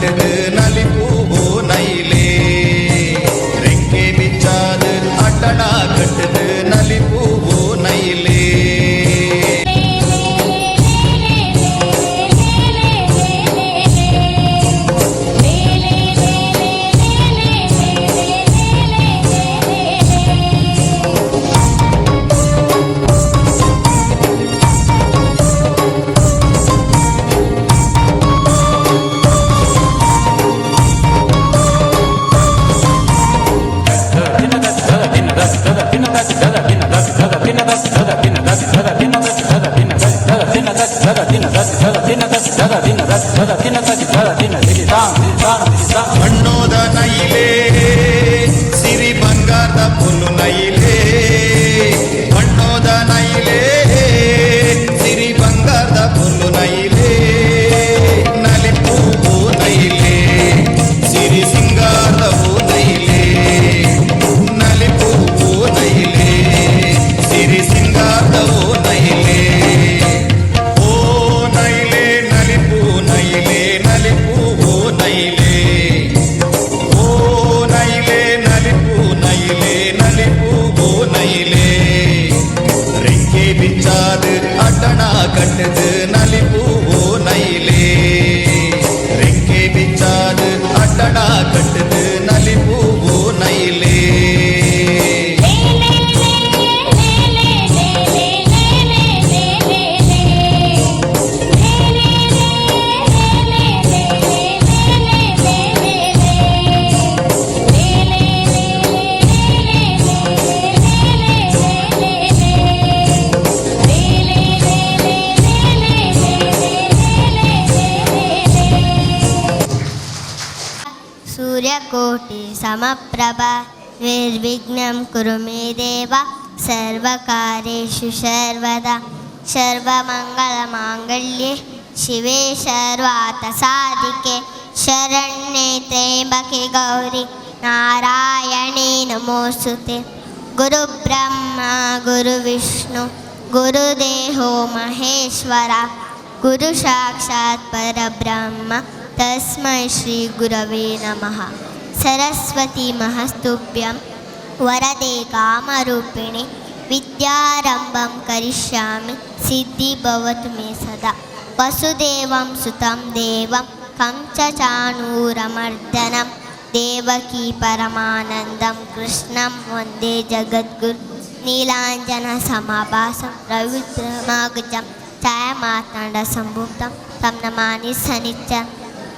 ಕಟ್ಟದು ನಲಿಪೂವು ನೈಲೇ ರೆಕ್ಕೆ ಬಿಚ್ಚಾದು ಅಟ್ಟಣ ಕಟ್ಟದು ನಲಿಪೂವು ನೈಲೇ. ಮಣ್ಣೋದ ನೈಲೇ ಸಿರಿ ಬಂಗಾರದ ಪುಲ್ಲು ನೈಲೇ. ಮಣ್ಣೋದ ನೈಲೇ ಸಿರಿ ಬಂಗಾರದ ಪುಲ್ಲು ನೈಲೇ. ನಲಿಪೂವು ನೈಲೇ ಸಿರಿ ಸಿಂಗಾರವು ನೈಲೇ. ನಲಿಪೂವು ನೈಲೇ ಸಿರಿ ಸಿಂಗಾರವು ನೈಲೇ. ಓ ನೈಲೇ ನಲಿಪೂ ನೈಲೇ ನಲಿಪೂವು ನೈಲೇ. ಓ ನೈಲೇ ನಲಿಪು ನೈಲೇ ನಲಿಪು ನೈಲೇ. ರೆಕ್ಕೆ ಬಿಚ್ಚಾದು ಅಟ್ಟಣ ಕಟ್ಟದು ನಲಿಪು ನೈಲೇ. ರೆಕ್ಕೆ ಬಿಚ್ಚಾದು ಅಟ್ಟಣ ಕಟ್ಟದು ನಲಿಪು ನೈಲೇ. सूर्यकोटि समप्रभ निर्विघ्नं कुरु मे देव सर्वकार्येषु सर्वदा. सर्वमङ्गलमाङ्गल्ये शिवे सर्वार्थसाधिके शरण्ये त्र्यम्बके गौरि नारायणे नमोऽस्तु. गुरुब्रह्मा गुरुविष्णु गुरुदेहो महेश्वर गुरुसाक्षात् परब्रह्म तस्मै श्रीगुरवे नमः. सरस्वती महस्तुभ्यं वरदे कामरूपिणि विद्यारम्भं करिष्यामि सिद्धि भवतु मे सदा. वसुदेवं सुतं देवं कंसचाणूरमर्दनं देवकी परमानन्दं कृष्णं वन्दे जगद्गुरु. नीलाञ्जनसमाभासं रविद्रमागजं छायामार्ताण्डसम्भूतं तं नमामि सनित्यम्.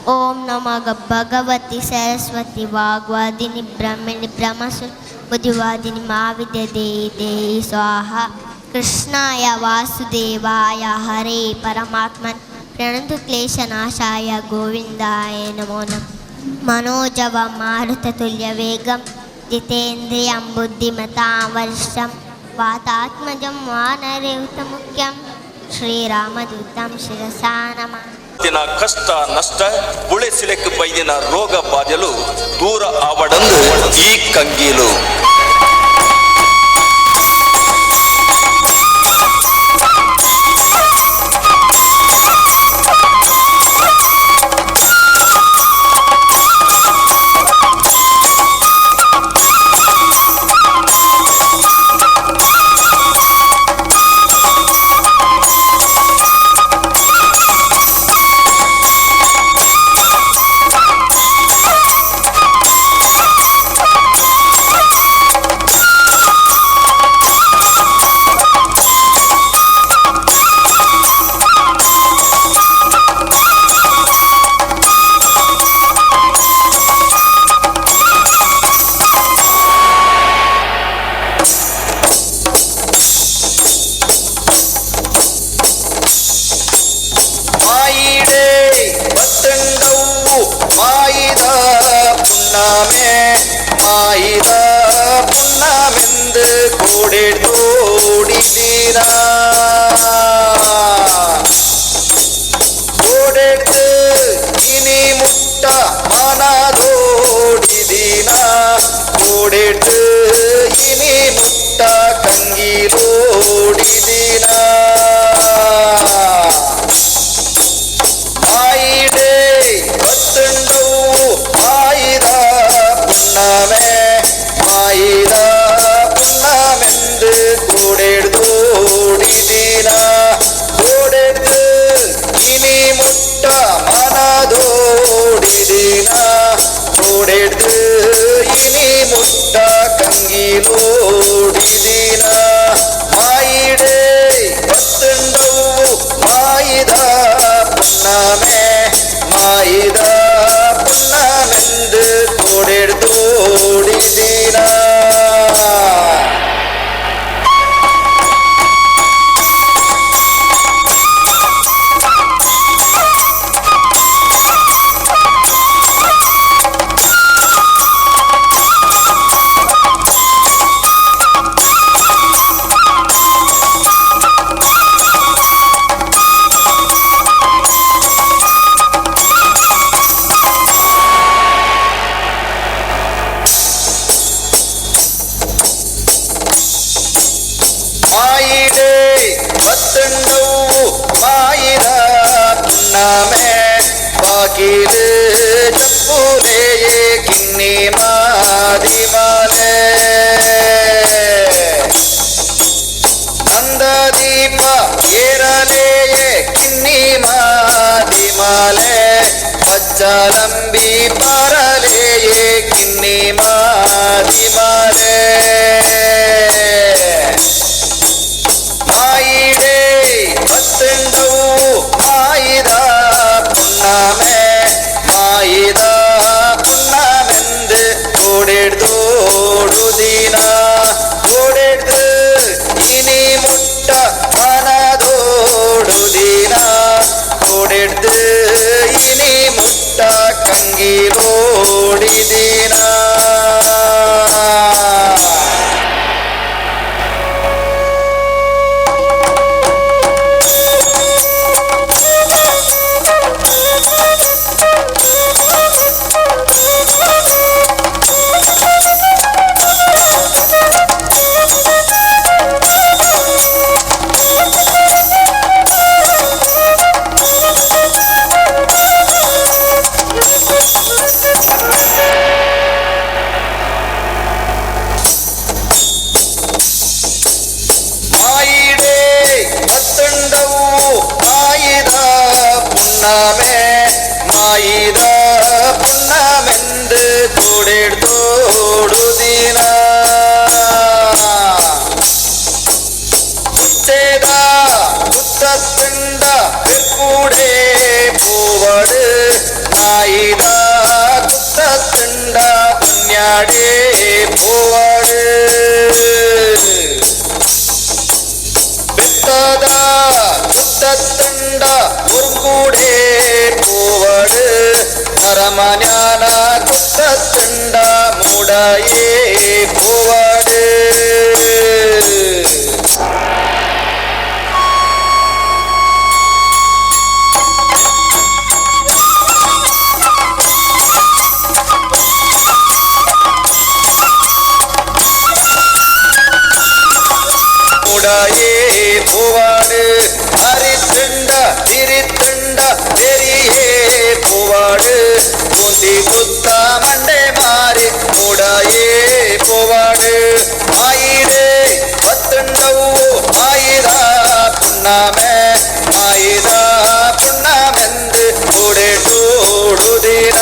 ॐ नमो भगवति सरस्वती वाग्वादिनि ब्रह्मिणि ब्रह्मसु बुद्धिवादिनि मा विद्या देहि देहि स्वाहा. कृष्णाय वासुदेवाय हरे परमात्मन् प्रणतु क्लेशनाशाय गोविन्दाय नमो नमः. मनोजवं मारुततुल्यवेगं जितेन्द्रियं बुद्धिमतां वरिष्ठं वातात्मजं वानरयुतमुख्यं श्रीरामदूतं शिरसा नमामि. ದಿನ ಕಷ್ಟ ನಷ್ಟ ಬುಳೆಸಿಲೆಕ್ ಬೈದಿನ ರೋಗ ಬಾಧೆಲು ದೂರ ಆವಡಂದು ಈ ಕಂಗೀಲು. ಮಾಯಿಡೇ ಬತ್ತಂಡವು ಮಾಯಿದ ಪುಣ್ಣಮೆ ಮಾಯಿದ ಪುಣ್ಣಮೆಂದು ಕೋಡೆಡ್ದೋಡಿದೀರ ಕೋಡೆಡ್ದು ಇನಿ ಮುಟ್ಟ ಮನದೋಡಿದೀನ ಕೋಡೆಡ್ದು ಇನಿ ಮುಟ್ಟ ಕಂಗಿಲೋಡಿದೀನ. ಮಾಯಿಡೇ ಬತ್ತಂಡವು. ಮುಟ್ಟ ಕಂಗಿಲೋಡಿದಿನ ಮಾಯಿಡೆ ಬತ್ತುಂಡವು ಮಾಯಿದ ಪುಣ್ಣಮೆ ಮಾಯಿದ ಪುಣ್ಣಮೆಂದು ತೋಡೆಡ್ದೋಡಿದಿನ. ಮಾಯಿಡೆ ಬತ್ತುಂಡವು ಮಾಯಿದ ಪುಣ್ಣಮೆ ಬಾಕಿಲು ಚಪ್ಪುಲೆಯೇ ಕಿನ್ನಿ ಮಾದಿಮಾಲೆ ನಂದದೀಪ ಏರಲೆಯೇ ಕಿನ್ನಿ ಮಾದಿಮಾಲೆ ಪಚ್ಚಲಂಬಿ ಪಾರಲೆಯೇ ಕಿನ್ನಿ ಮಾದಿಮಾಲೆ ಮಾಯಿಡೆ ಬತ್ತುಂಡವು ಮಾಯಿದ ಪುಣ್ಣಮೆ ಮಾಯಿದ ಪುಣ್ಣಮೆಂದು ತೋಡೆಡ್ದೋಡುದಿನ ತೋಡೆಡ್ದು ಇನಿ ಮುಟ್ಟ ಮನದೋಡುದಿನ ತೋಡೆಡ್ದು ಇನಿ ಮುಟ್ಟ ಕಂಗಿಲೋಡಿದಿನ. ಮಾಯಿಡೆ ಬತ್ತುಂಡವು ಮಾಯಿದ ಪುಣ್ಣಮೆ ಮಾಯಿದ ಪುಣ್ಣಮೆಂದು ತೋಡೆಡ್ದೋಡುದಿನ ಉಚ್ಚೇದ ಕುತ್ತತ್ತುಂಡ ಕೂಡೆ ಪೂವಡು ಮಾಯಿದ ಕುತ್ತತ್ತುಂಡ ಪುಣ್ಯಾಡೇ ಪೂವಡು ಬೆತ್ತದ ಕುತ್ತತ್ತುಂಡ ಉರ್ಕೂಡೆ ಪೂವಡು ನರಮನ್ಯಾನ ಕುತ್ತತ್ತುಂಡ ಮೂಡಯೇ ಪೂವಡು. ಮೂಡಯೇ ಪೂವಾಡು ಹರಿತುಂಡ ತಿರಿತುಂಡ ತೆರಿಯೇ ಪೂವಾಡು ಕೂಂತಿ ಕುತ್ತ ಮಂಡೆ ಮಾರಿ ಮೂಡಯೇ ಪೂವಾಡು ಮಾಯಿಡೆ ಬತ್ತುಂಡವು ಮಾಯಿದ ಪುಣ್ಣಮೆ ಮಾಯಿದ ಪುಣ್ಣಮೆಂದು ಕೂಡೆಟೋಡುದಿನ.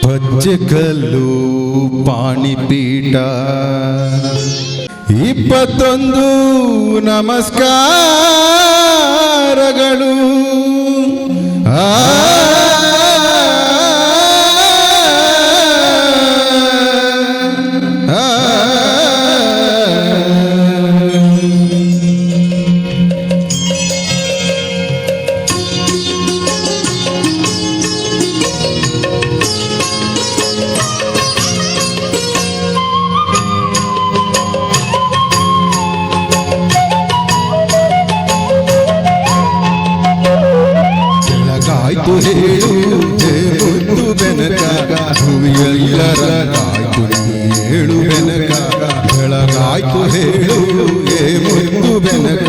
ಪಚ್ಚಕಲ್ಲು ಪಾಣಿಪೀಠ 21 ನಮಸ್ಕಾರಗಳು. ಆ ಆ, ಆ. ಬೆಳಗಾಯ್ತು ಹೇಳು ಹೇ ಮುದ್ದು ಬೆನಕ, ಭುವಿಯೆಲ್ಲ ರಂಗಾಯ್ತು ಹೇಳು ಬೆನಕ. ಬೆಳಗಾಯ್ತು ಹೇಳು ಹೇ ಮುದ್ದು ಬೆನಕ,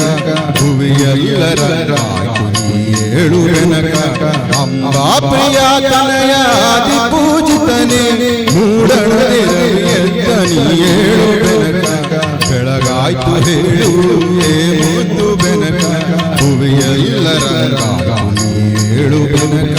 ಭುವಿಯೆಲ್ಲ ರಂಗಾಯ್ತು ಹೇಳು ಬೆನಕ. ಅಂಬಾ ಪ್ರಿಯ ತನಯಾದಿ ಪೂಜಿತನೆ, ಮೂಡಣದೆ ರವಿಯೆದ್ದ ನೀ ಏಳು ಬೆನಕ. ಬೆಳಗಾಯ್ತು ಹೇಳು ಹೇ ಮುದ್ದು ಬೆನಕ, ಭುವಿಯೆಲ್ಲ ರಂಗಾಯ್ತು ನೀ ಏಳು ಬೆನಕ.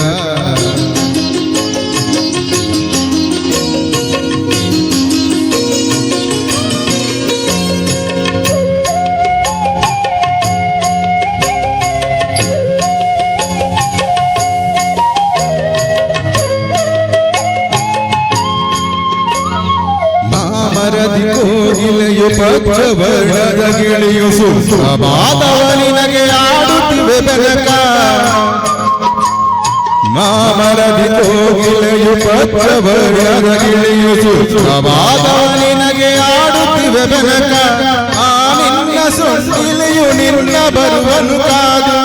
ಮಾಮರದಿ ಕೋಗಿಲೆಯು ಪಚ್ಚವರ್ಣದ ಗಿಳಿಯು ಸುಪ್ರಭಾತವ ನಿನಗೆ ಆಡುತ್ತಿವೆ ಬೆನಕ. ಮಾಮರದಿ ಕೋಗಿಲೆಯು ಪಚ್ಚವರ್ಣದ ಗಿಳಿಯು ಸುಪ್ರಭಾತವ ನಿನಗೆ ಆಡುತ್ತಿವೆ ಬೆನಕ. ಆ ನಿನ್ನ ಸೊಂಡಿಲೆಯು ನಿನ್ನ ಬರುವನು ಕಾದು,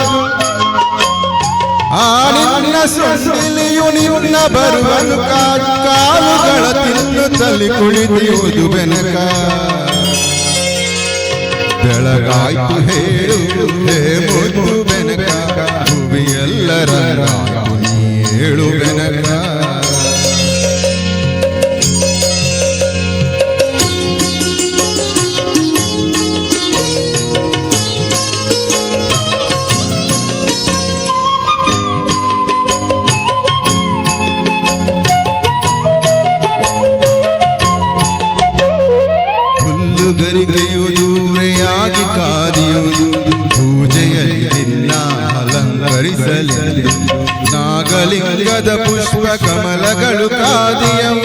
ಆ ನಿನ್ನ ಸೊಂಡಿಲೆಯು ನಿನ್ನ ಬರುವನು ಕಾದು, ಕಾಲುಗಳ ತಿನ್ನುತ್ತಲಿ ಕುಳಿತಿಯುವುದು ಬೆನಕ. ಬೆಳಗಾಯ್ತು ಹೇಳು ಹೇ ಮುದ್ದು ಬೆನಕ, ಭುವಿಯೆಲ್ಲ ರಂಗಾಯ್ತು ನೀ ಏಳು ಬೆನಕ. ಹುಲ್ಲುಗರಿಗೆಯು ದೂರೆಯಾಗಿ ಕಾದಿಯುವುದು, ಪೂಜೆಯಲ್ಲಿ ನಿನ್ನ ಅಲಂಕರಿಸಲೆಂದು ನಾಗಲಿಂಗದ ಪುಷ್ಪ ಕಮಲಗಳು ಕಾದಿಯವು,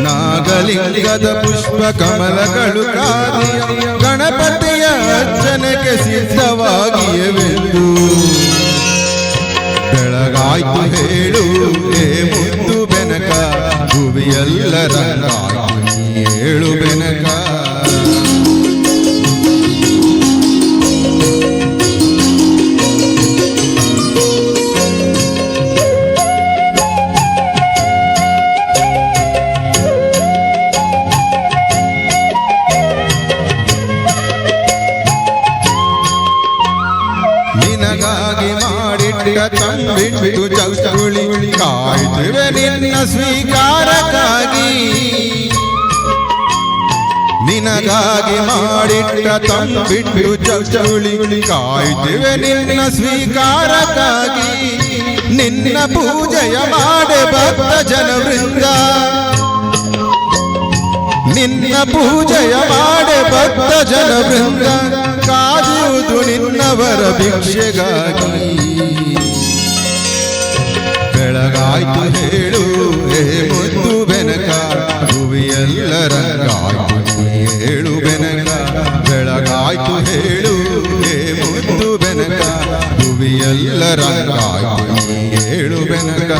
ನಾಗಲಿಂಗದ ಪುಷ್ಪ ಕಮಲಗಳು ಕಾದಿಯವು, ಗಣಪತಿಯ ಅರ್ಚನೆಗೆ ಸಿದ್ಧವಾಗಿಯವೆಂದು. ಬೆಳಗಾಯ್ತು ಹೇಳು ಹೇ ಮುದ್ದು ಬೆನಕ, ಭುವಿಯೆಲ್ಲ ರಂಗಾಯ್ತು ನೀ ಏಳು ಬೆನಕ. ನಿನಗಾಗಿ ಮಾಡಿಟ್ಟ ತಂಬಿಟ್ಟು ಚಕ್ಕುಳಿ ಕಾಯ್ತಿವೆ ನಿನ್ನ ಸ್ವೀಕಾರಕ್ಕಾಗಿ. ನಿನಗಾಗಿ ಮಾಡಿಟ್ಟ ತಂಬಿಟ್ಟು ಚಕ್ಕುಳಿ ಕಾಯ್ತಿವೆ ನಿನ್ನ ಸ್ವೀಕಾರಕ್ಕಾಗಿ. ನಿನ್ನ ಪೂಜೆಯ ಮಾಡೆ ಭಕ್ತ ಜನವೃಂದ, ನಿನ್ನ ಪೂಜೆಯ ಮಾಡೆ ಭಕ್ತ ಜನವೃಂದ, ಕಾಯುವುದು ನಿನ್ನವರ ಭಿಕ್ಷೆಗಾಗಿ. ಬೆಳಗಾಯ್ತು ಹೇಳು ಹೇ ಮುದ್ದು ಬೆನಕ, ಭುವಿಯೆಲ್ಲ ರಂಗಾಯ್ತು ನೀ ಏಳು ಬೆನಕ. ಬೆಳಗಾಯ್ತು ಹೇಳು ಹೇ ಮುದ್ದು ಬೆನಕ, ಭುವಿಯೆಲ್ಲ ರಂಗಾಯ್ತು ನೀ ಏಳು ಬೆನಕ.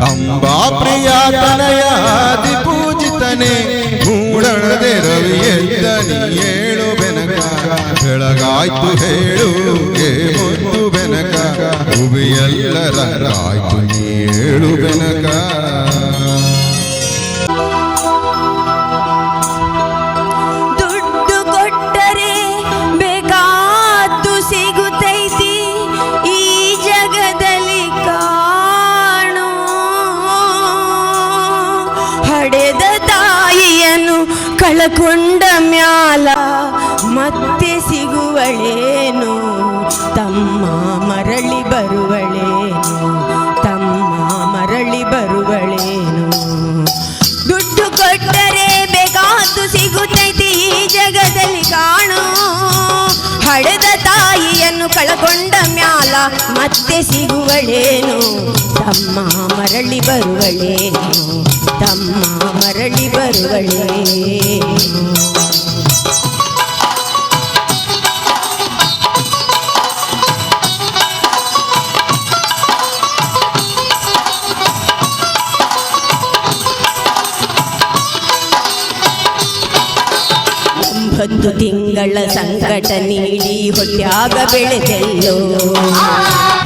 ಅಂಬಾ ಪ್ರಿಯ ತನಯಾದಿ ಪೂಜಿತನೆ, ಮೂಡಣದೆ ರವಿಯೆದ್ದ ನೀ ಏಳು ಬೆನಕ. ಬೆಳಗಾಯ್ತು ಹೇಳು ಹೇ ಮುದ್ದು ಬೆನಕ, ಭುವಿಯೆಲ್ಲ ರಂಗಾಯ್ತು ನೀ ಏಳು ಬೆನಕ. ದುಡ್ಡು ಕೊಟ್ಟರೆ ಬೇಕಾದ್ದು ಸಿಗುತ್ತೈತಿ ಈ ಜಗದಲ್ಲಿ ಕಾಣು. ಹಡೆದ ತಾಯಿಯನ್ನು ಕಳಕೊಂಡ ಮ್ಯಾಲ ಮತ್ತೆ ಸಿಗುವಳೇನು ತಮ್ಮ, ಮರಳಿ ಬರುವಳೇನು ತಮ್ಮ, ಮರಳಿ ಬರುವಳೇನು. ದುಡ್ಡು ಕೊಟ್ಟರೆ ಬೇಕಾದ್ದು ಸಿಗುತ್ತೈತಿ ಈ ಜಗದಲ್ಲಿ ಕಾಣು. ಹಡೆದ ತಾಯಿಯನ್ನು ಕಳಕೊಂಡ ಮ್ಯಾಲ ಮತ್ತೆ ಸಿಗುವಳೇನು ತಮ್ಮ, ಮರಳಿ ಬರುವಳೇನು ತಮ್ಮ, ಮರಳಿ ಬರುವಳೇನು. ಒಂಬತ್ತು ತಿಂಗಳ ಸಂಕಟ ನೀಡಿ ಹೊಟ್ಯಾಗ ಬೆಳೆದೆಲ್ಲೋ.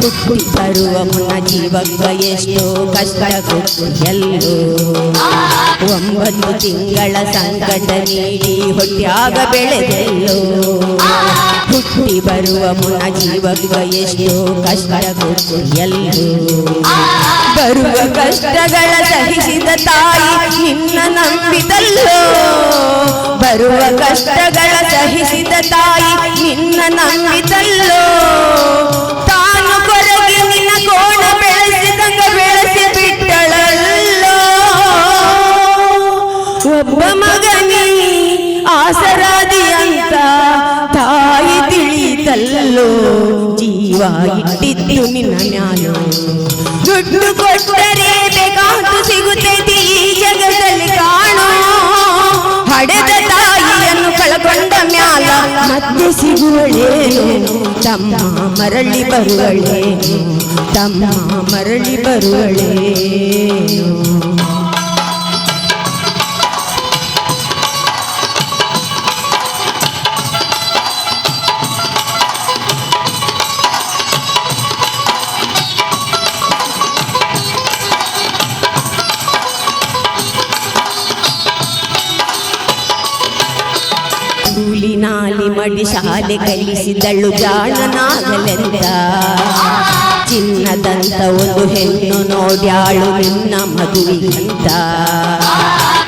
ಹುಟ್ಟಿ ಬರುವ ಮುನ್ನ ಜೀವಕ್ಕ ಎಷ್ಟೋ ಕಷ್ಟ ಕೊಟ್ಟೆಲ್ಲೋ. 9 ತಿಂಗಳ ಸಂಕಟ ನೀಡಿ ಹೊಟ್ಯಾಗ ಬೆಳೆದೆಲ್ಲೋ. ಹುಟ್ಟಿ ಬರುವ ಮುನ್ನ ಜೀವಕ್ಕ ಎಷ್ಟೋ ಕಷ್ಟ ಕೊಟ್ಟೆಲ್ಲೋ. ಬರುವ ಕಷ್ಟಗಳ ಸಹಿಸಿದ ತಾಯಿ ನಿನ್ನ ನಂಬಿದಲ್ಲೋ. ಬರುವ ಕಷ್ಟಗಳ ಸಹಿಸಿದ ತಾಯಿ ನಿನ್ನ ನಂಬಿದಲ್ಲೋ. ತಾನು ಕೊರಗಿ ನಿನ್ನ ಕೋಣ ಬೆಳೆಸಿದಂಗ ಬೆಳೆಸಿ ಬಿಟ್ಟಳಲ್ಲೋ. ಒಬ್ಬ ಮಗನಿ ಆಸರಾದಿ ಅಂತ ತಾಯಿ ತಿಳಿತಲ್ಲೋ. ಜೀವ ಇಟ್ಟಿದ್ದು ನಿನ್ನ ಮ್ಯಾಲೋ. ದುಡ್ಡು ಕೊಟ್ಟರೆ ಬೇಕಾದ್ದು ಸಿಗುತ್ತೈತಿ ಈ ಜಗದಲ್ಲಿ ಕಾಣೋ. ಹಡೆದ ತಾಯಿಯನ್ನು ಕಳಕೊಂಡ ಮ್ಯಾಲ ಮತ್ತೆ ಸಿಗುವಳೇನು ತಮ್ಮ ಮರಳಿ ಬರುವಳೇನು ತಮ್ಮ ಮರಳಿ ಬರುವಳೇನು. ನಾಲಿ ಮಡಿ ಶಾಲೆ ಕಲಿಸಿದಳು ಜಾಣನಾಗಲೆಂದ. ಚಿನ್ನದಂತ ಒಂದು ಹೆಣ್ಣು ನೋಡ್ಯಾಳು ನಿನ್ನ ಮದುವೆಗಂತ.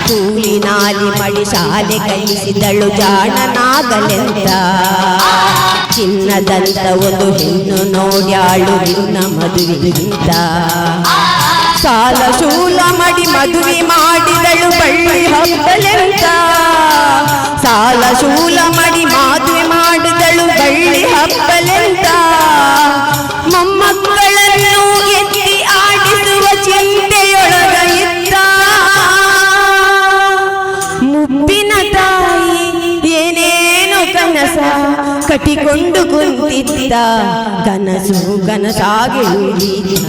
ಕೂಲಿ ನಾಲಿ ಮಡಿ ಶಾಲೆ ಕಲಿಸಿದಳು ಜಾಣನಾಗಲೆಂದ. ಚಿನ್ನದಂತ ಒಂದು ಹೆಣ್ಣು ನೋಡ್ಯಾಳು ನಿನ್ನ ಮದುವೆಗಂತ. ಸಾಲ ಶೂಲ ಮಡಿ ಮದುವೆ ಮಾಡಿದಳು ಬಳ್ಳಿ ಹಬ್ಬಲೆಂತ. ಸಾಲ ಶೂಲ ಮಡಿ ಮದುವೆ ಮಾಡಿದಳು ಬಳ್ಳಿ ಹಬ್ಬಲೆಂತ. ಮೊಮ್ಮಕ್ಕಳನ್ನು ಎತ್ತಿ ಆಡಿಸುವ ಚಿಂತೆಯೊಳಗ ಇದ್ದ. ಮುಪ್ಪಿನ ತಾಯಿ ಏನೇನು ಕನಸ ಕಟ್ಟಿಕೊಂಡು ಕುಂತಿದ್ದ. ಕನಸು ಕನಸಾಗಿ ಉಳಿದ.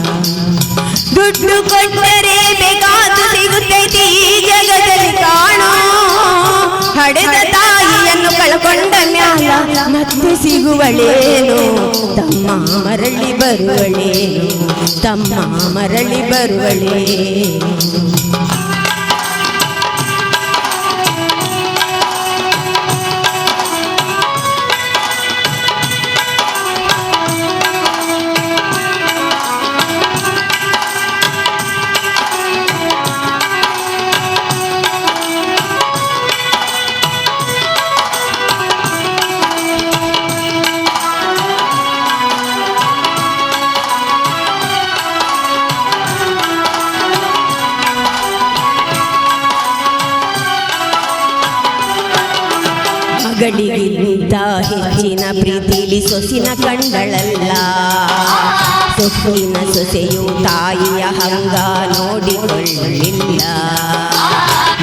ದುಡ್ಡು ಕೊಟ್ಟರೆ ಬೇಕಾದ್ದು ಸಿಗುತ್ತೈತಿ ಈ ಜಗದಲ್ಲಿ ಕಾಣೋ. ಹಡೆದ ತಾಯಿಯನ್ನು ಕಳ್ಕೊಂಡ ಮ್ಯಾಲ ಮತ್ತೆ ಸಿಗುವಳೇನು ತಮ್ಮ ಮರಳಿ ಬರುವಳೇನು ತಮ್ಮ ಮರಳಿ ಬರುವಳೇನು. ಮಗಳಿಗಿಂತ ಹೆಚ್ಚಿನ ಪ್ರೀತಿಲಿ ಸೊಸಿನ ಕಂಡಳಲ್ಲ. ಸೊಕ್ಕಿನ ಸೊಸೆಯು ತಾಯಿಯ ಹಂಗ ನೋಡಿಕೊಳ್ಳಲಿಲ್ಲ.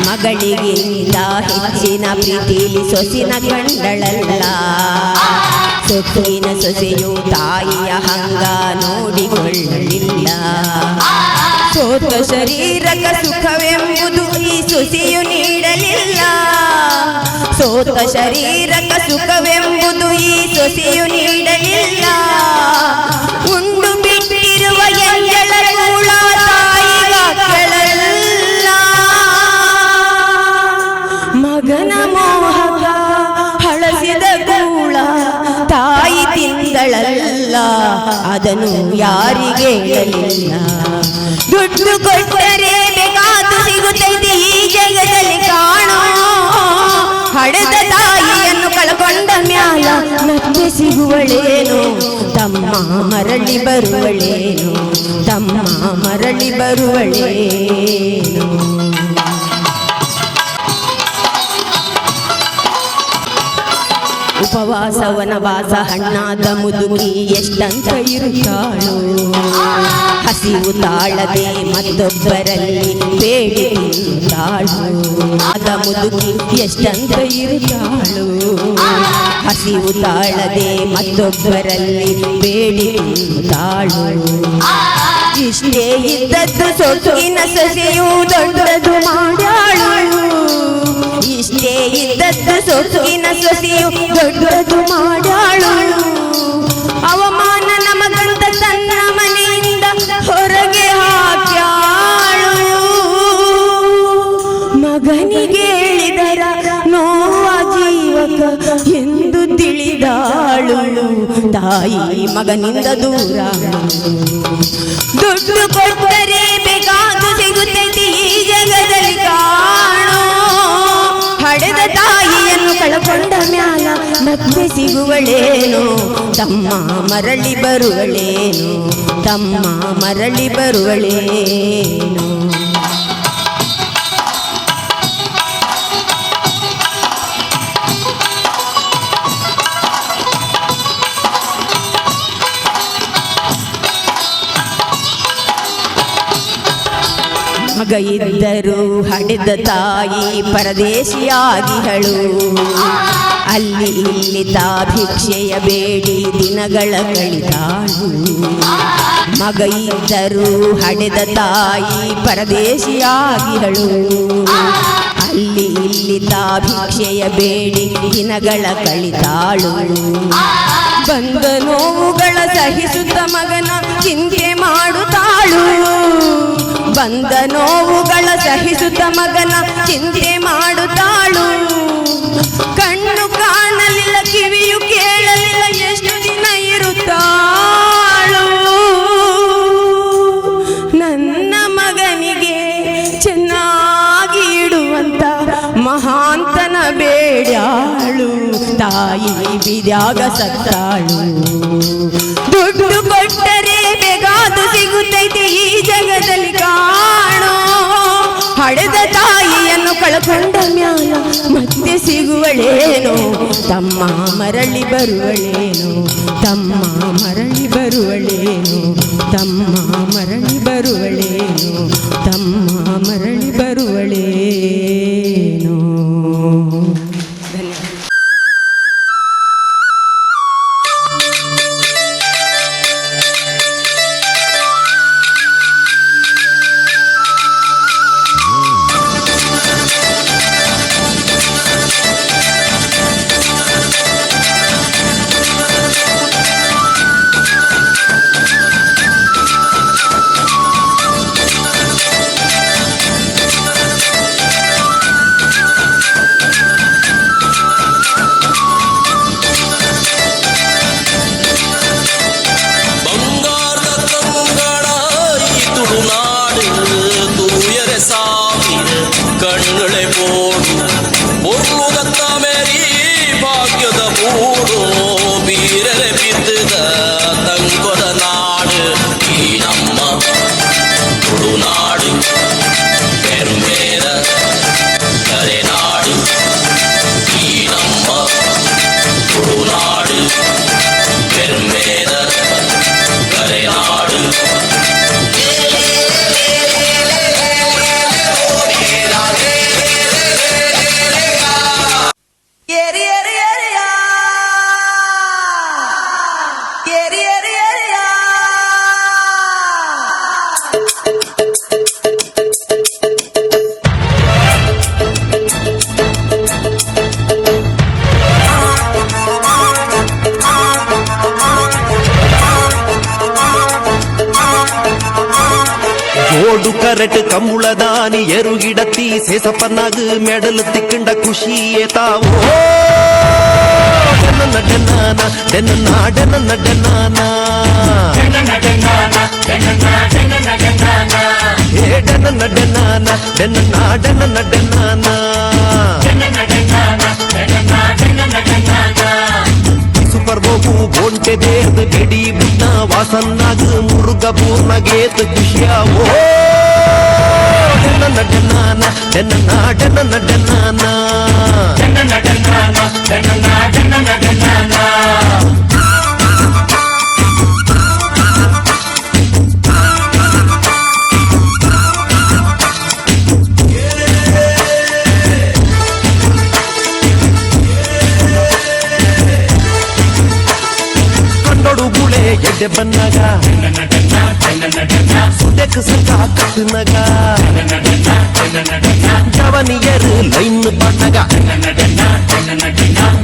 ಮಗಳಿಗಿಂತ ಹೆಚ್ಚಿನ ಪ್ರೀತಿಲಿ ಸೊಸಿನ ಕಂಡಳಲ್ಲ. ಸೊಕ್ಕಿನ ಸೊಸೆಯು ತಾಯಿಯ ಹಂಗ ನೋಡಿಕೊಳ್ಳಲಿಲ್ಲ. ಸೋತ ಶರೀರಕ ಸುಖವೆಂಬುದು ಈ ಸೊಸೆಯು ನೀಡಲಿಲ್ಲ. ಸೋತ ಶರೀರಕ ಸುಖವೆಂಬುದು ಈ ಸೊಸೆಯು ನೀಡಲಿಲ್ಲ. ಉಂಡು ಬಿಟ್ಟಿರುವ ಎಂಜಲ ಕೂಡ ತಾಯಿಗಾಕಳಲ್ಲ. ಮಗನ ಮೋಹಕ ಹಳಸಿದ ಕೂಳ ತಾಯಿ ತಿಂದಳಲ್ಲ. ಅದನ್ನು ಯಾರಿಗೆ ಹೇಳಲಿಲ್ಲ. ದುಡ್ಡು ಕೊಟ್ಟರೆ ಬೇಕಾದ್ದು ಸಿಗುತ್ತೈತಿ ಈ ಜಗದಲ್ಲಿ ಕಾಣೋ. ಹಡೆದ ತಾಯಿಯನ್ನು ಕಳ್ಕೊಂಡ ಮ್ಯಾಲ ಮತ್ತೆ ಸಿಗುವಳೇನು ತಮ್ಮ ಮರಳಿ ಬರುವಳೇನು ತಮ್ಮ ಮರಳಿ ಬರುವಳೇನು. ಉಪವಾಸ ವನವಾಸ ಹಣ್ಣಾದ ಮುದುಕಿ ಎಷ್ಟಂತ ಇರುತ್ತಾಳು. ಹಸಿವು ತಾಳದೆ ಮತ್ತೊಬ್ಬರಲ್ಲಿ ಬೇಡಿ ತಿಂತಾಳು. ಆದ ಮುದುಕಿ ಎಷ್ಟಂತ ಇರುತ್ತಾಳು. ಹಸಿವು ತಾಳದೆ ಮತ್ತೊಬ್ಬರಲ್ಲಿ ಬೇಡಿ ತಿಂತಾಳು. ಇಷ್ಟೇ ಇದ್ದದ್ದು ಸೊಕ್ಕಿನ ಸೊಸೆಯು ದೊಡ್ಡದು ಮಾಡ್ಯಾಳು. ಇಷ್ಟೇ ಇದ್ದದ್ದು ಸೊಕ್ಕಿನ ಸೊಸೆ ದೊಡ್ಡದು ಮಾಡ್ಯಾಳು. ಅವಮಾನ ನಮಗಂತ ತನ್ನ ಮನೆಯಿಂದ ಹೊರಗೆ ಹಾಕ್ಯಾಳು. ಮಗನಿಗೆ ಹೇಳಿದರ ನೋವ ಜೀವಕ ಎಂದು ತಿಳಿದಾಳು. ತಾಯಿ ಮಗನಿಂದ ದೂರ. ದುಡ್ಡು ಕೊಟ್ಟರೆ ಬೇಕಾದು ಸಿಗುತ್ತೈತಿ ಈ ಜಗದಲ್ಲಿ ಕಾಣೋ. ಹಡೆದ ತಾಯಿಯನ್ನು ಕಳಕೊಂಡ ಮ್ಯಾಲ ಮತ್ತೆ ಸಿಗುವಳೇನು? ತಮ್ಮ ಮರಳಿ ಬರುವಳೇನು? ತಮ್ಮ ಮರಳಿ ಬರುವಳೇನು? ಮಗ ಇದ್ದರು ಹಡೆದ ತಾಯಿ ಪರದೇಶಿಯಾಗಿಹಳು. ಅಲ್ಲಿ ಇಲ್ಲಿ ತಾ ಭಿಕ್ಷೆಯ ಬೇಡಿ ದಿನಗಳ ಕಳಿತಾಳು. ಮಗ ಇದ್ದರು ಹಡೆದ ತಾಯಿ ಪರದೇಶಿಯಾಗಿಹಳು. ಅಲ್ಲಿ ಇಲ್ಲಿ ತಾ ಭಿಕ್ಷೆಯ ಬೇಡಿ ದಿನಗಳ ಕಳಿತಾಳು. ಬಂದ ನೋವುಗಳ ಸಹಿಸುತ್ತ ಮಗನ ಚಿಂತೆ ಮಾಡುತ್ತಾಳು. ಬಂದ ನೋವುಗಳ ಸಹಿಸುತ್ತ ಮಗನ ಚಿಂತೆ ಮಾಡುತ್ತಾಳು. ಕಣ್ಣು ಕಾಣಲಿಲ್ಲ, ಕಿವಿಯು ಕೇಳಲಿಲ್ಲ, ಎಷ್ಟು ದಿನ ಇರುತ್ತಾಳು? ನನ್ನ ಮಗನಿಗೆ ಚೆನ್ನಾಗಿ ಇಡುವಂತ ಮಹಾಂತನ ಬೇಡ್ಯಾಳು. ತಾಯಿ ಬಿದ್ಯಾಗ ಸತ್ತಾಳು. ದುಡ್ಡು ಕೊಟ್ಟರೆ ಬೇಕಾದು ಸಿಗುತ್ತೈತಿ ಈ ಜಗದಲ್ಲಿ ಕಾಣೋ. ಹಡೆದ ತಾಯಿಯನ್ನು ಕಳಕೊಂಡ ಮ್ಯಾಲ ಮತ್ತೆ ಸಿಗುವಳೇನು? ತಮ್ಮ ಮರಳಿ ಬರುವಳೇನು? ತಮ್ಮ ಮರಳಿ ಬರುವಳೇನು? ತಮ್ಮ ಮರಳಿ ಬರುವಳೇನು? ತಮ್ಮ ಮರಳಿ ಬರುವಳೇನು? ಧನ್ಯವಾದ. ಬಂಗಾರದ ಕಂಗಣ ಈ ತುಳುನಾಡು, ತೂಯರೆ ಸಾವಿರ ಕಣ್ಣುಳೆ ಬೋಡು. ಪೊರ್ಲುದ ಮೇರಿ ಭಾಗ್ಯದ ಬೂಡು, ಬೀರರೆ ಬಿದ್ದದ ತಂಕೊದ ನಾಡು ಈ ನಮ್ಮ ತುಳುನಾಡು, ಪೆರುಮೇರ ಕರೆನಾಡು ಈ ನಮ್ಮ ತುಳುನಾಡು, ಪೆರುಮೇರ ಕರೆನಾಡು. ಏರಿ ಏರಿ ಏರಿಯಾ, ಏರಿ ಏರಿ ಏರಿಯಾ. ಜೋಡು ಕರೆಟ್ ಕಂಬುಳದಾನಿ ಎರುಗಿಡತ್ತಿ ಸೇಸಪ್ಪನಾಗ ಮೆಡಲ್ ತಿಕ್ಕಂಡ ಖುಷಿಯೇ ತಾವು. ಡೆನ್ನ ಡೆನ್ನಾನ ಡೆನ್ನ ಡೆನ್ನ ಡೆನ್ನಾನ, ಏ ಡೆನ್ನ ಡೆನ್ನಾನ ಡೆನ್ನ ಡೆನ್ನ ಡೆನ್ನಾನ. ಸೂಪರ್ ಬೋಗು ಬೋಂಟೆ ದೇರ್ದು ಬೆಡಿ ಬುಟ್ನ ವಾಸನ್ನಾಗ ಮುರುಗ ಪೂರ್ಣಗೇತ್ ಖುಷಿಯಾವೋ. ಡೆನ್ನ ಡೆನ್ನಾನ ಡೆನ್ನ ಡೆನ್ನ ಡೆನ್ನಾನ. ಕಂಡೊಡು ಗುಳೆ ಎಡ್ಡೆ ಬನ್ನಾಗ, ಸುದೆ ಸಿಲೆಕ್ ಸಂಕ ಕಟ್ಟುನಗ ಜವನಿಯರು ಲೈನ್ ಪಾಟ್ನಗ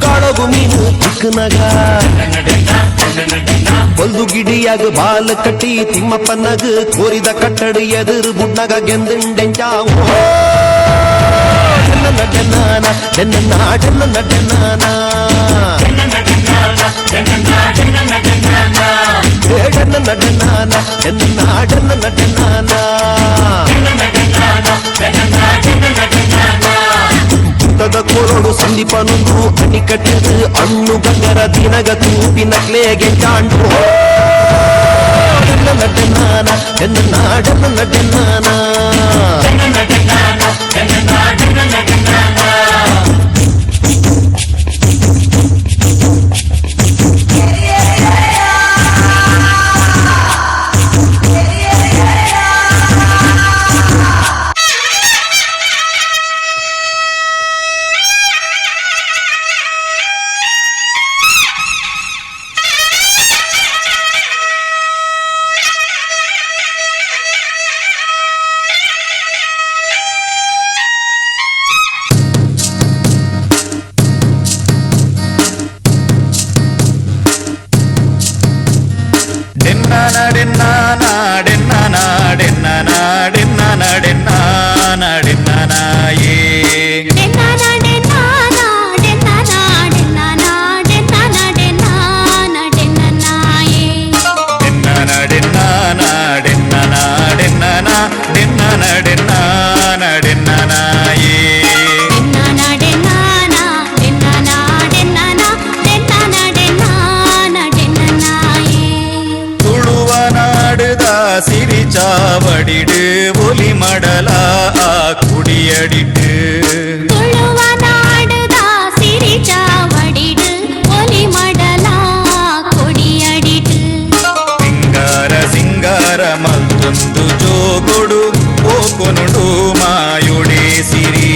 ಗಾಳಗು ಮೀನು ಚಿಕ್ಕನಗ ಬೊಲ್ದು ಗಿಡಿಯಾಗ ಬಾಲ್ ಕಟ್ಟಿ ತಿಮ್ಮಪ್ಪನಗ ಕೋರಿದ ಕಟ್ಟಡ ಎದುರು ಬುಡ್ನಗ ಗೆಂದುಂಡೆಂಜ ನಟನಾನ ನಾಡನ್ನ ನಟನಾನ ಏಡನ್ನ ನಟನಾನ ನಾಡನ್ನ ನಟನಾನ ಭೂತದ ಕೋರೋಡು ಸಂದೀಪನೊಂದು ಅಣಿಕಟ್ಟದು ಅಣ್ಣು ಗಂಗರ ದಿನಗ ತೂಪಿನ ಚಾಂಡು ನಟನಾನ ನಾಡನ್ನ ನಟನಾನ ಸಿರಿಚಾವಡಿಡು ಒಲಿ ಮಡಲ ಕುಡಿಯಡಿಟ್ಟು ತುಳುವ ನಾಡುದ ಸಿರಿಚಾವಡಿಡು ಒಲಿ ಮಡಲ ಕೊಡಿಯಡಿಟ್ಟು ಸಿಂಗಾರ ಸಿಂಗಾರ ಮಲ್ತೊಂದು ಜೋಗೊಡು ಓಕೊನುಡು ಮಾಯುಡೆ ಸಿರಿ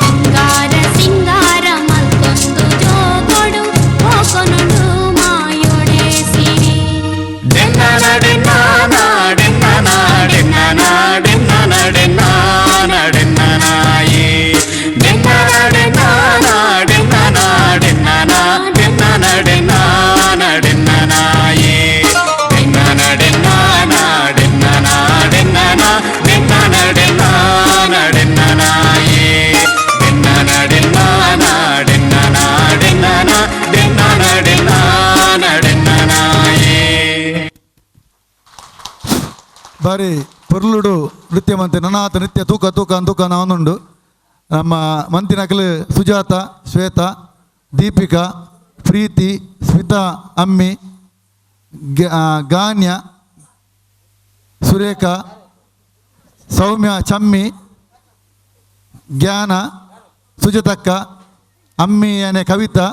ಸಿಂಗಾರ ಸಿಂಗಾರ ಮಲ್ತೊಂದು ಜೋಗೊಡು ಓಕೊನುಡು ಮಾಯೋಡೆ ಸಿರಿ ಬಾರಿ ಪೊರ್ಲುಡು ನೃತ್ಯ ಮಂತೆ ನನಾತ ನೃತ್ಯ ತೂಕ ತೂಕ ತೂಕ ನಾವೊಂದುಂಡು. ನಮ್ಮ ಮಂತಿನಕಲು ಸುಜಾತ, ಶ್ವೇತಾ, ದೀಪಿಕಾ, ಪ್ರೀತಿ, ಸ್ಮಿತಾ, ಅಮ್ಮಿ, ಗಾನ್ಯ, ಸುರೇಖಾ, ಸೌಮ್ಯ, ಚಮ್ಮಿ, ಜ್ಞಾನ, ಸುಜಾತಕ್ಕ, ಅಮ್ಮಿ ಅನೆ ಕವಿತಾ,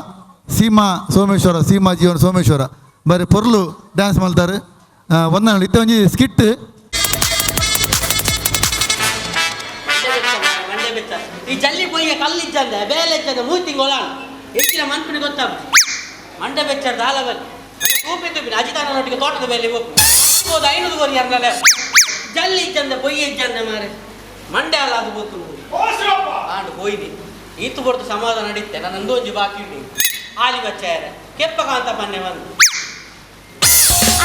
ಸೀಮಾ ಸೋಮೇಶ್ವರ, ಸೀಮಾ ಜೀವನ ಸೋಮೇಶ್ವರ. ಬಾರಿ ಪೊರ್ಲು ಡ್ಯಾನ್ಸ್ ಮಾಡ್ತಾರೆ. ಒಂದೊಂದು ಇತ್ತ ಒಂಜಿ ಸ್ಕಿಟ್. ಈ ಜಲ್ಲಿ ಪೊಯ್ಯ ಕಲ್ಲಿಜ್ಜಂದೆ ಬೇಲೆ ಇಜ್ಜಂದೆ ಮೂರು ತಿಂಗಳ ಹೆಚ್ಚಿನ ಮನ್ಪಿನ ಗೊತ್ತಾಗ ಮಂಡೆ ಬೆಚ್ಚದ ದಾಲ ಬಲ್ಲಿ ತೂಪಿ ತೂಪಿನ ಅಜಿತಾನೊಟ್ಟಿಗೆ ತೋಟದ ಬೇಲೆ ಹೋಗ್ಬೋದು 500 ಕೋರಿ ಅರ್ನಲೆ ಜಲ್ಲಿ ಇಜ್ಜಂದೆ ಪೊಯ್ಯ ಇಜ್ಜಂದೆ ಮಾರೆ ಮಂಡೆ ಅಲ್ಲ ಅದು ಗೊತ್ತು ಆಂಡು ಪೊಯ್ದಿ ಈತು ಕೊಡ್ತು ಸಮಾಧಾನ ನಡೀತೆ ನನ್ನ ಒಂದೊಂಜಿ ಬಾಕಿ ಉಂಟು ಆಲಿ ಬಚ್ಚಾರೆ ಕೆಪ್ಪಕಾಂತ ಪನ್ನೆ ಬಂದು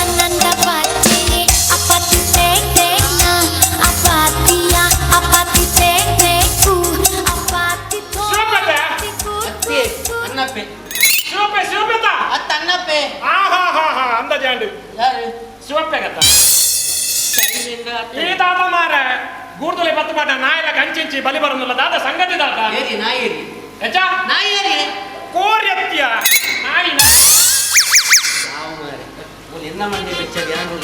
ಆನಂದ ಪಾಟಿಯೇ ಅಪಾತಿ ತೇನ ಅಪಾತಿಯ ಅಪಾತಿ ತೇಕು ಅಪಾತಿ ಅತ್ತೆ ಅನ್ನಪ್ಪೆ ಶಿವಪ್ಪೆ ಶಿವಪ್ಪೆತ ಅತ್ತ ಅನ್ನಪ್ಪೆ ಹಾ ಹಾ ಹಾ ಹಾ ಅಂದಾಜಾಂಡು ಯಾರು ಶಿವಪ್ಪೆ ಗತ್ತ ಈ ದಾದ ಮಾರ ಗೂಡ್ದೊಲೆ ಪತ್ತು ಪಾಟ ನಾಯಿಲ ಕಂಚಿಂಚಿ ಬಲಿ ಬರೋದಿಲ್ಲ ದಾದ ಸಂಗತಿ ದಾದ ಏರಿ ನಾಯಿರಿ ಹೆಚ್ಚಾ ನಾಯಿರಿ ಕೋರ್ಯತ್ಯ ನಾಯಿ ನಾವು ಮಾರೆ ಮೂಲ ಎನ್ನ ಮಂಡೆ ಬೆಚ್ಚ ಯಾರು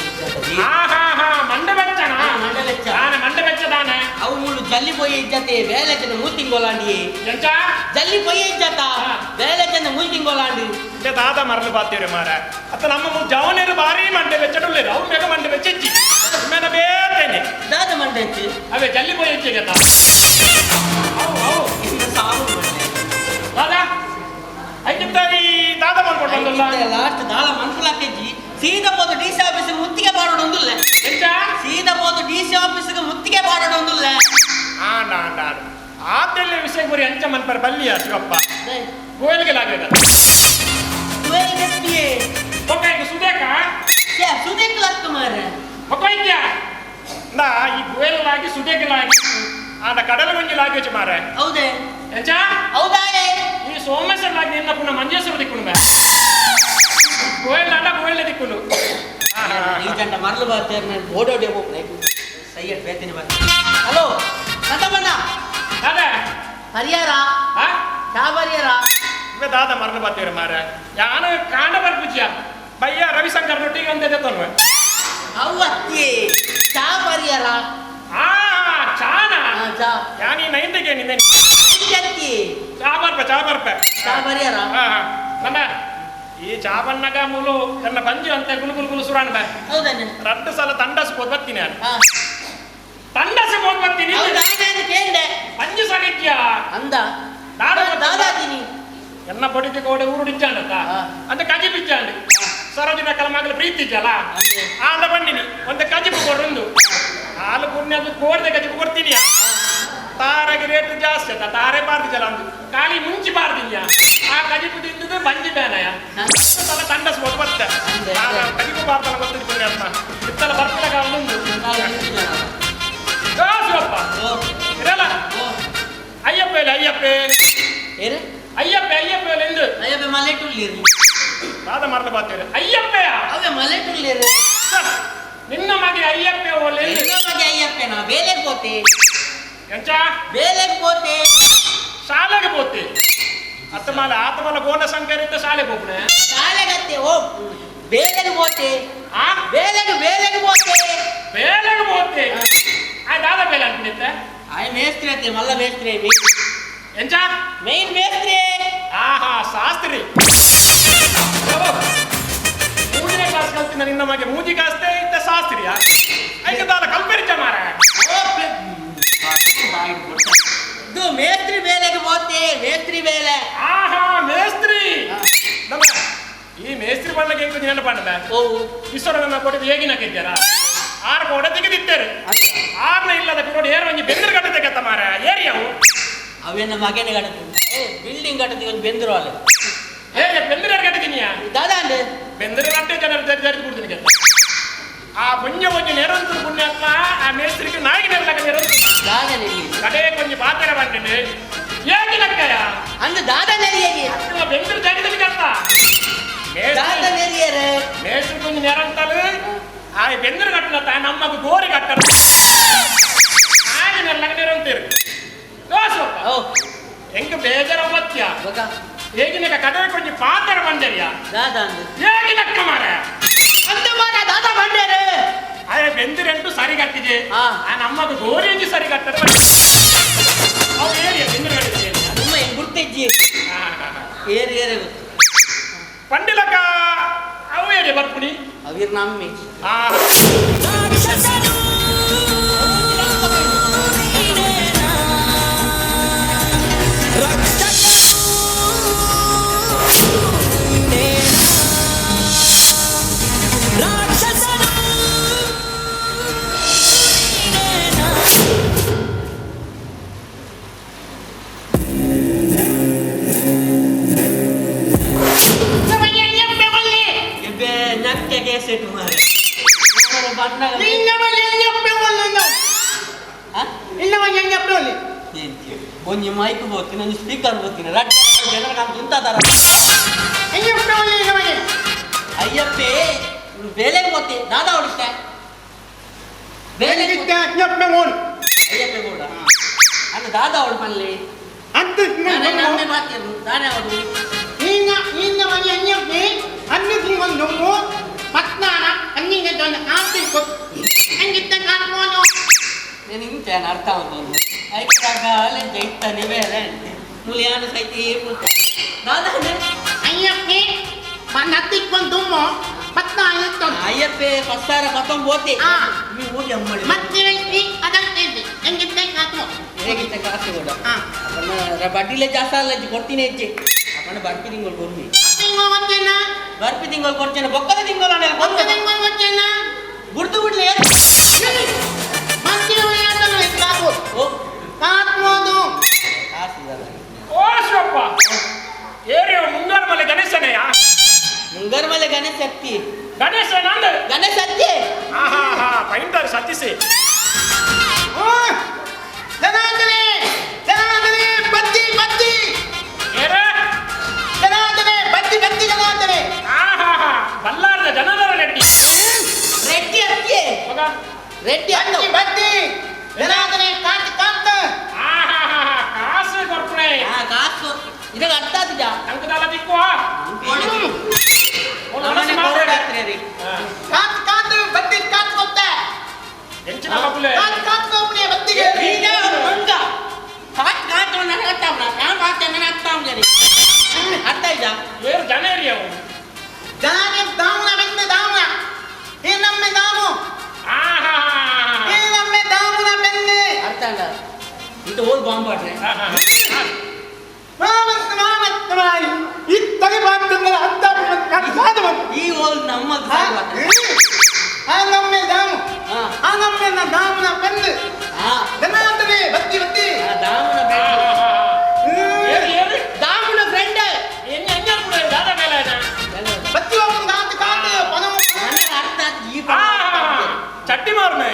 ಹಾ ಹಾ ಹಾ ಮಂಡೆ ಬೆಚ್ಚನ ಮಂಡೆ ಬೆಚ್ಚ ದಾನೆ ಮಂಡೆ ಬೆಚ್ಚ ದಾನೆ ಅವು ಮುಳ್ಳು ಜಲ್ಲಿ ಪೊಯ್ಯ ಇಜ್ಜತೆ ಬೇಲೆ ಚೆನ್ನ ಮೂತಿಂಗೋಲಾಂಡಿ ಎಂಚ ಜಲ್ಲಿ ಪೊಯ್ಯ ಇಜ್ಜತ ಬೇಲೆ ಚೆನ್ನ ಮೂತಿಂಗೋಲಾಂಡಿ ದಾದ ಮರಲು ಬಾತೀರಿ ಮಾರ ಅತ್ತ ನಮ್ಮ ಜವನರು ಭಾರಿ ಮಂಡೆ ಬೆಚ್ಚಡುಳ್ಳಿರು ಅವು ಮೇಗ ಮಂಡೆ ಬೆಚ್ಚಿಚ್ಚಿ ಮೇನ ಬೇತೇನೆ ದಾದ ಮಂಡೆ ಹೆಚ್ಚು ಅವೇ ಜಲ್ಲಿ ಪೊಯ್ಯ ಹೆಚ್ಚಿಗೆ ದಾದ ಐಕಿತ್ತ ಈ ದಾದ ಮಾಡ್ಕೊಂಡು ಬಂದಲ್ಲ ಲಾಸ್ಟ್ ದಾಳ ಮನ್ಪುಲಾಕೆಜ್ಜಿ ಸೀದಾ ಪೋದು ಡಿ ಸಿ ಆಫೀಸ್ ಮುತ್ತಿಗೆ ಬಾರೋಡೊಂದುಲ್ಲ ಎಂಚ ಸೀದಾ ಪೋದು ಡಿ ಆಫೀಸ್ಗೆ ಮುತ್ತಿಗೆ ಪಾಡೋಣ ಒಂದುಲ್ಲ. ಆಂಡ ಆಂಡ ಆಂಡ ಆತೆಲ್ಲ ವಿಷಯ ಗುರಿ ಅಂಚ ಮನ್ಪರ್ ಬಲ್ಲಿಯ ಶಿವಪ್ಪ ಗೋಯಲ್ಗೆ ಲಾಗದ ಬೊಕ್ಕ ಸುದೇಕ ಸುದೇಕ್ ಲಕ್ಕ ಮಾರ್ರೆ ಬೊಕ್ಕ ನಾ ಈ ಗೋಯಲಾಗಿ ಸುದೇಕಲಾಗಿ ಆಂಡ ಕಡಲ ಒಂಜಿ ಲಾಗಿ ಮಾರ್ರೆ. ಹೌದೇ? ಎಂಚ? ಹೌದಾಯೇ? ಈ ಸೋಮೇಶ್ವರಲಾಗಿ ನಿನ್ನ ಪುನಃ ಮಂಜೇಶ್ವರ ದಿಕ್ಕುನು ಬೇ ಗೋಯಲ್ ಆಂಡ ಗೋಯಲ್ ದಿಕ್ಕುನು. ಈ ಗಂಟ ಮರಳು ಬರ್ತಾರೆ ನಾನು ಓಡೋಡಿ ಹೋಗ್ರೆ ಸೈಯಡ್ ಬೇತೇನೆ ಬರ್ತೀನಿ. ಹಲೋ ಸಂತಪ್ಪಣ್ಣ. ದಾದಾ ಹರಿಯಾರ ಚಾ ಬರ್ಯಾರ? ಇವೆ ದಾದ ಮರಳು ಬರ್ತೀರ ಮಾರ್ರೆ. ಯಾನು ಕಾಂಡ ಬರ್ಪುಜ್ಯ ಬಯ್ಯ ರವಿಶಂಕರ್ ರೊಟ್ಟಿಗೆ ಒಂದೇ ತನ್ವೆ. ಅವತ್ತಿ ಚಾ ಬರ್ಯಾರ? ಆ ಚಾನ ಚಾ ಯಾನಿ ನೈಂದಿಗೆ ನಿನ್ನೆ ಅತ್ತಿ ಚಾ ಬರ್ಪೆ ಚಾ ಬರ್ಪೆ ಚಾ ಬರ್ಯಾರ? ನಮ್ಮ ಈ ಚಾ ಬಣ್ಣಗ ಮೂಲು ನನ್ನ ಬಂಜು ಅಂತ ಗುಲು ಗುಲು ಗುಲು ಸುರಾಣ ಬೇ. ಹೌದಣ್ಣ. ರಡ್ಡು ಸಲ ತಂಡಸ್ ಹೋದ್ ಬರ್ತೀನಿ ನಾನು. ತಂಡಸ್ ಹೋದ್ ಬರ್ತೀನಿ. ಕೇಂಡೆ ಪಂಜು ಸರಿದ್ಯಾ ಅಂದ ದಾದಾದಿನಿ ಎನ್ನ ಬಡಿದ ಕೋಡೆ ಊರು ಡಿಚ್ಚಾಂಡತ್ತ ಅಂತ ಕಜಿ ಬಿಚ್ಚಾಂಡು ಸರೋಜಿನ ಕಲಮಾಗಲು ಪ್ರೀತಿ ಇಜ್ಜಲ್ಲ ಆಂಡ ಬಂದಿನಿ ಒಂದು ಕಜಿಪು ಕೊಡೊಂದು ಹಾಲು ಪುಣ್ಯ ಅದು ಕೋಡ್ದೆ ಕಜಿಪು ಕೊಡ್ತೀನಿ. ತಾರಾಗಿ ರೇಟ್ ಜಾಸ್ತಿ ಅತ್ತ ತಾರೆ ಬಾರ್ದು ಜಲ ಅಂದು ಖಾಲಿ ಮುಂಚಿ ಬಾರ್ದಿನ್ಯ ಆ ಕಜಿಪು ತಿಂದದ್ದು ಬಂಜಿ ಬೇನಯ ಸಲ ತಂಡಸ್ ಹೋದ್ ಬರ್ತೆ ಕಜಿಪು ಬಾರ್ದಲ್ಲ ಗೊತ್ತಿದ್ದು ಪುಣ್ಯಾತ್ಮ ಇತ್ತಲ ಬರ್ಪಿನ ಕಾಲದೊಂದು ಶಿವಪ್ಪ ಇರಲ್ಲ ಅಯ್ಯಪ್ಪ ಇಲ್ಲ ಅಯ್ಯಪ್ಪ ಏರು ಅಯ್ಯಪ್ಪ ಅಯ್ಯಪ್ಪ ಎಂದು ಅಯ್ಯಪ್ಪ ಮಲೆಟುಳ್ಳಿರು ದಾದ ಮರಳು ಬಾತೀರ ಅಯ್ಯಪ್ಪೆಯ ಅವೇ ಮಲೆಟುಳ್ಳಿರು ನಿನ್ನ ಮಗೆ ಅಯ್ಯಪ್ಪ ಓಲೆ ನಿನ್ನ ಮಗೆ ಅಯ್ಯಪ್ಪನ ಬೇಲೆಗೆ ಪೋತೆ ಎಂಚ ಬೇಲೆಗೆ ಪೋತೆ ಶಾಲೆಗೆ ಪೋತೆ ಅತ್ತಮಾಲ ಆತಮಾಲ ಗೋಣ ಸಂಕರಿತ ಶಾಲೆಗೆ ಹೋಗ್ನೆ ಶಾಲೆಗತ್ತೆ ಓ ಬೇಲೆಗೆ ಪೋತೆ ಆ ಬೇಲೆಗೆ ಬೇಲೆಗೆ ಪೋತೆ ಬೇಲೆಗೆ ಪೋತೆ ಆ ದಾದ ಬೇಲೆ ಅಂತಿದ್ದೆ ಆಯ್ ಮೇಸ್ತ್ರಿ ಅತ್ತೆ ಮಲ್ಲ ಮೇಸ್ತ್ರಿ ಎಂಚ ಮೇನ್ ಮೇಸ್ತ್ರಿ. ಆಹಾ ಶಾಸ್ತ್ರಿ ಮೂರನೇ ಕ್ಲಾಸ್ ಕಲ್ತಿನ ನಿನ್ನ ಮಗೆ ಮೂಜಿ ಕಾಸ್ತೆ ಇದ್ದ ಶಾಸ್ತ್ರಿಯ ಐಕೆ ದಾದ ಕಲ್ಪರಿಚ ಮಾರ. ಇದು ಮೇಸ್ತ್ರಿ ಬೇಲೆಗೆ ಪೋತೆ ಮೇಸ್ತ್ರಿ ಬೇಲೆ. ಆಹಾ ಮೇಸ್ತ್ರಿ ನಮ್ಮ ಈ ಮೇಸ್ತ್ರಿ ಬಣ್ಣಕ್ಕೆ ಹೆಂಗ್ ನೆನಪಣ್ಣ ಓ ಈಶ್ವರ ನನ್ನ ಕೊಟ್ಟಿದ್ದು ಹೇಗಿನ ಇದ್ದಾರ ಆರು ಕೋಡ ತೆಗೆದಿದ್ದೇನೆ ಆರ್ನ ಇಲ್ಲದ ಕೊಡಿ ಏರು ಒಂಜಿ ಬೆಂದರು ಕಟ್ಟದೆ ಕತ್ತ ಮಾರ ಏರಿಯಾವು ಅವೇನ ಮಗನೇ ಕಟ್ಟದು ಬಿಲ್ಡಿಂಗ್ ಕಟ್ಟದಿ ಒಂದು ಬೆಂದರು ಅಲ್ಲ ಏ ಬೆಂದರು ಯಾರು ಕಟ್ಟಿದೀನಿಯಾ ದಾದಾ ಅಂದೆ ಬೆಂದರು ಕಟ್ಟೆ ಜನರು ಜರಿ ಜರಿ ಕೊಡ್ತೀನಿ ಕೆತ್ತ ಆ ಪುಣ್ಯ ಒಂಜಿ ನೆರಂತು ಪುಣ್ಯಾತ್ಮ ಆ ಮೇಸ್ತ್ರಿಗೆ ನಾಯಿಗೆ ನೆರಲಾಗ ನೆರಂತು ದಾದ ನೆಲ್ಲಿ ಕಡೆ ಕೊಂಚ ಪಾತ್ರ ಬಂದಿನಿ ಏಗಿನಕ್ಕಯ ಅಂದು ದಾದ ನೆರಿಯರಿ ಬೆಂದರು ಜಾಗದಲ್ಲಿ ಕತ್ತ ದಾದ ನೆರಿಯರೆ ಮೇಸ್ತ್ರಿ ಕೊಂಚ ನೆರಂತಲು ಆ ಬೆಂದರು ಕಟ್ಟನ ನಮ್ಮದು ಗೋರಿ ಕಟ್ಟರು ನಾಯಿಗೆ ನೆರಲಾಗ ನೆರಂತೀರು ಎಂಗ ಬೇಜಾರ ಮತ್ಯ ಹೇಗಿನ ಕಡೆ ಕೊಂಚ ಪಾತ್ರ ಬಂದರಿಯ ದಾದ ಅಂದು ಹೇಗಿನಕ್ಕ ಮಾರ ಅಂದು ಮಾರ ದಾದ ಬಂಡೇರೆ ಅಯ್ಯ ಬೆಂದಿರಂಟು ಸರಿ ಕಟ್ಟಿದೆ ಆ ನಮ್ಮದು ಗೋರಿಯಂಜಿ ಸರಿ ಕಟ್ಟದ ಅವು ಏರಿಯ ಬೆಂದಿರು ಕಟ್ಟಿದೆ ನಿಮ್ಮ ಹೆಂಗ್ ಗುರ್ತೆಜ್ಜಿ ಏರು ಏರು ಗೊತ್ತು ಪಂಡಿಲಕ್ಕ ಅವು ಏರಿಯ ಬರ್ಪುಣಿ ಅವಿರ್ ನಮ್ಮಿ ಆ ಒಂಜಿ ಮೈಕ್ ಬೋತೀನಿ ಒಂಜಿ ಸ್ಪೀಕರ್ ಬೋತೀನಿ ರಡ್ಡ ಜನರ ಕಾಂತ ಅಯ್ಯಪ್ಪೆ ಬೇಲೆಗೆ ಬೋತಿ ದಾದಾ ಹೊಡಿತೆ ಬೇಲೆಗೆ ಅಯ್ಯಪ್ಪೆ ಗೌಡ ಅಲ್ಲ ದಾದಾ ಅವಳು ಪಲ್ಲಿ ದಾನೆ ಅವಳು నేను ఇంతేనా అర్థం అవుతుంది ఐక్యరాగాలే జైతానే వేరే అంటే ములియాన సైతి దాదా అయ్యప్పే ನತ್ತಿಕ್ಕೊಂದುಮ್ಮೋ ಪತ್ನ ಅಯ್ಯಪ್ಪೆ ಪಸ್ಸಾರ ಪತ್ತೊಂದು ಬೋತಿ మీ ఊరి అమ్మడి ಎಂಗಿದ್ದೆ ಕಾತು ಹೇಗಿತ್ತ ಕಾಸು ಕೂಡ ಅಪ್ಪನ ಬಡ್ಡಿಲೇ ಜಾಸ್ತಿ ಅಲ್ಲ ಕೊಡ್ತೀನಿ ಹೆಜ್ಜೆ ಅಪ್ಪನ ಬರ್ಪಿ ತಿಂಗಳು ಕೊಡ್ಮಿ ಬರ್ಪಿ ತಿಂಗಳು ಕೊಡ್ತೇನೆ ಬೊಕ್ಕದ ತಿಂಗಳು ಗುರ್ತು ಬಿಡ್ಲಿ ಓ ಶಿವಪ್ಪ ಏರಿಯೋ ಮುಂಗಾರಮಲೆ ಗಣೇಶನೆಯಾ ಮುಂಗಾರಮಲೆ ಗಣೇಶ ಅತ್ತಿ ಗಣೇಶ ನಂದು ಗಣೇಶ ಅತ್ತಿ ಹಾ ಹಾ ಪೈಂಟರ್ ಸತೀಶ್ ಜನಾರ್ದನೆ ಜನಾರ್ದನೆ ಬತ್ತಿ ಬತ್ತಿ ಏರೇ ಜನಾರ್ದನೆ ಬತ್ತಿ ಬತ್ತಿ ಜನಾರ್ದನೆ ಹಾ ಹಾ ಹಾ ಬಲ್ಲಾರದ ಜನಾರ್ದನ ರೆಡ್ಡಿ ರೆಡ್ಡಿ ಅತ್ತಿ ಮಗ ರೆಡ್ಡಿ ಅಣ್ಣ ಬತ್ತಿ ಬತ್ತಿ ಜನಾರ್ದನೆ ಕಾಂತ ಕಾಂತ ಹಾ ಹಾ ಹಾ ಕಾಸು ಕೊರ್ಪುಣೆ ಹಾ ಕಾಸು ಇದಕ್ಕೆ ಅರ್ಥ ಆತಿಜ ಅಂಕದಾಲ ದಿಕ್ಕುವ ಕಾಂತ ಕಾಂತ ಬತ್ತಿ ಕಾಂತ ಕೊತ್ತ ಎಂಚಿನ ಕಪುಲೆ ಕಾಂತ ಕಾಂತ ಕೊಪ್ಪನೆ ಬತ್ತಿಗೆ ಈಗ ಮಂಗ ಕಾಟ್ ಕಾಟ್ ನನಗೆ ಅರ್ಥ ಆಗ ನಾನು ಕಾಟ್ ನನಗೆ ಅರ್ಥ ಆಗ ಅರ್ಥ ಆಯ್ತಾ ಏರು ಜನ ಏರಿಯವು ಜನಾರ್ದನೆ ದಾಮನ ಬೆನ್ನ ದಾಮನ ಈ ನಮ್ಮ ದಾಮು ಹಾ ಹಾ ಈ ನಮ್ಮ ದಾಮನ ಬೆನ್ನೆ ಅರ್ಥ ಅಲ್ಲ ಇದು ಓಲ್ ಬಾಂಬ್ ಆಡ್ರೆ ಈ ಓಲ್ ನಮ್ಮ ದಾಮನ ಫ್ರೆಂಡ್ ಅರ್ಥ ಈ ಚಟ್ಟಿ ಮಾರ್ನೆ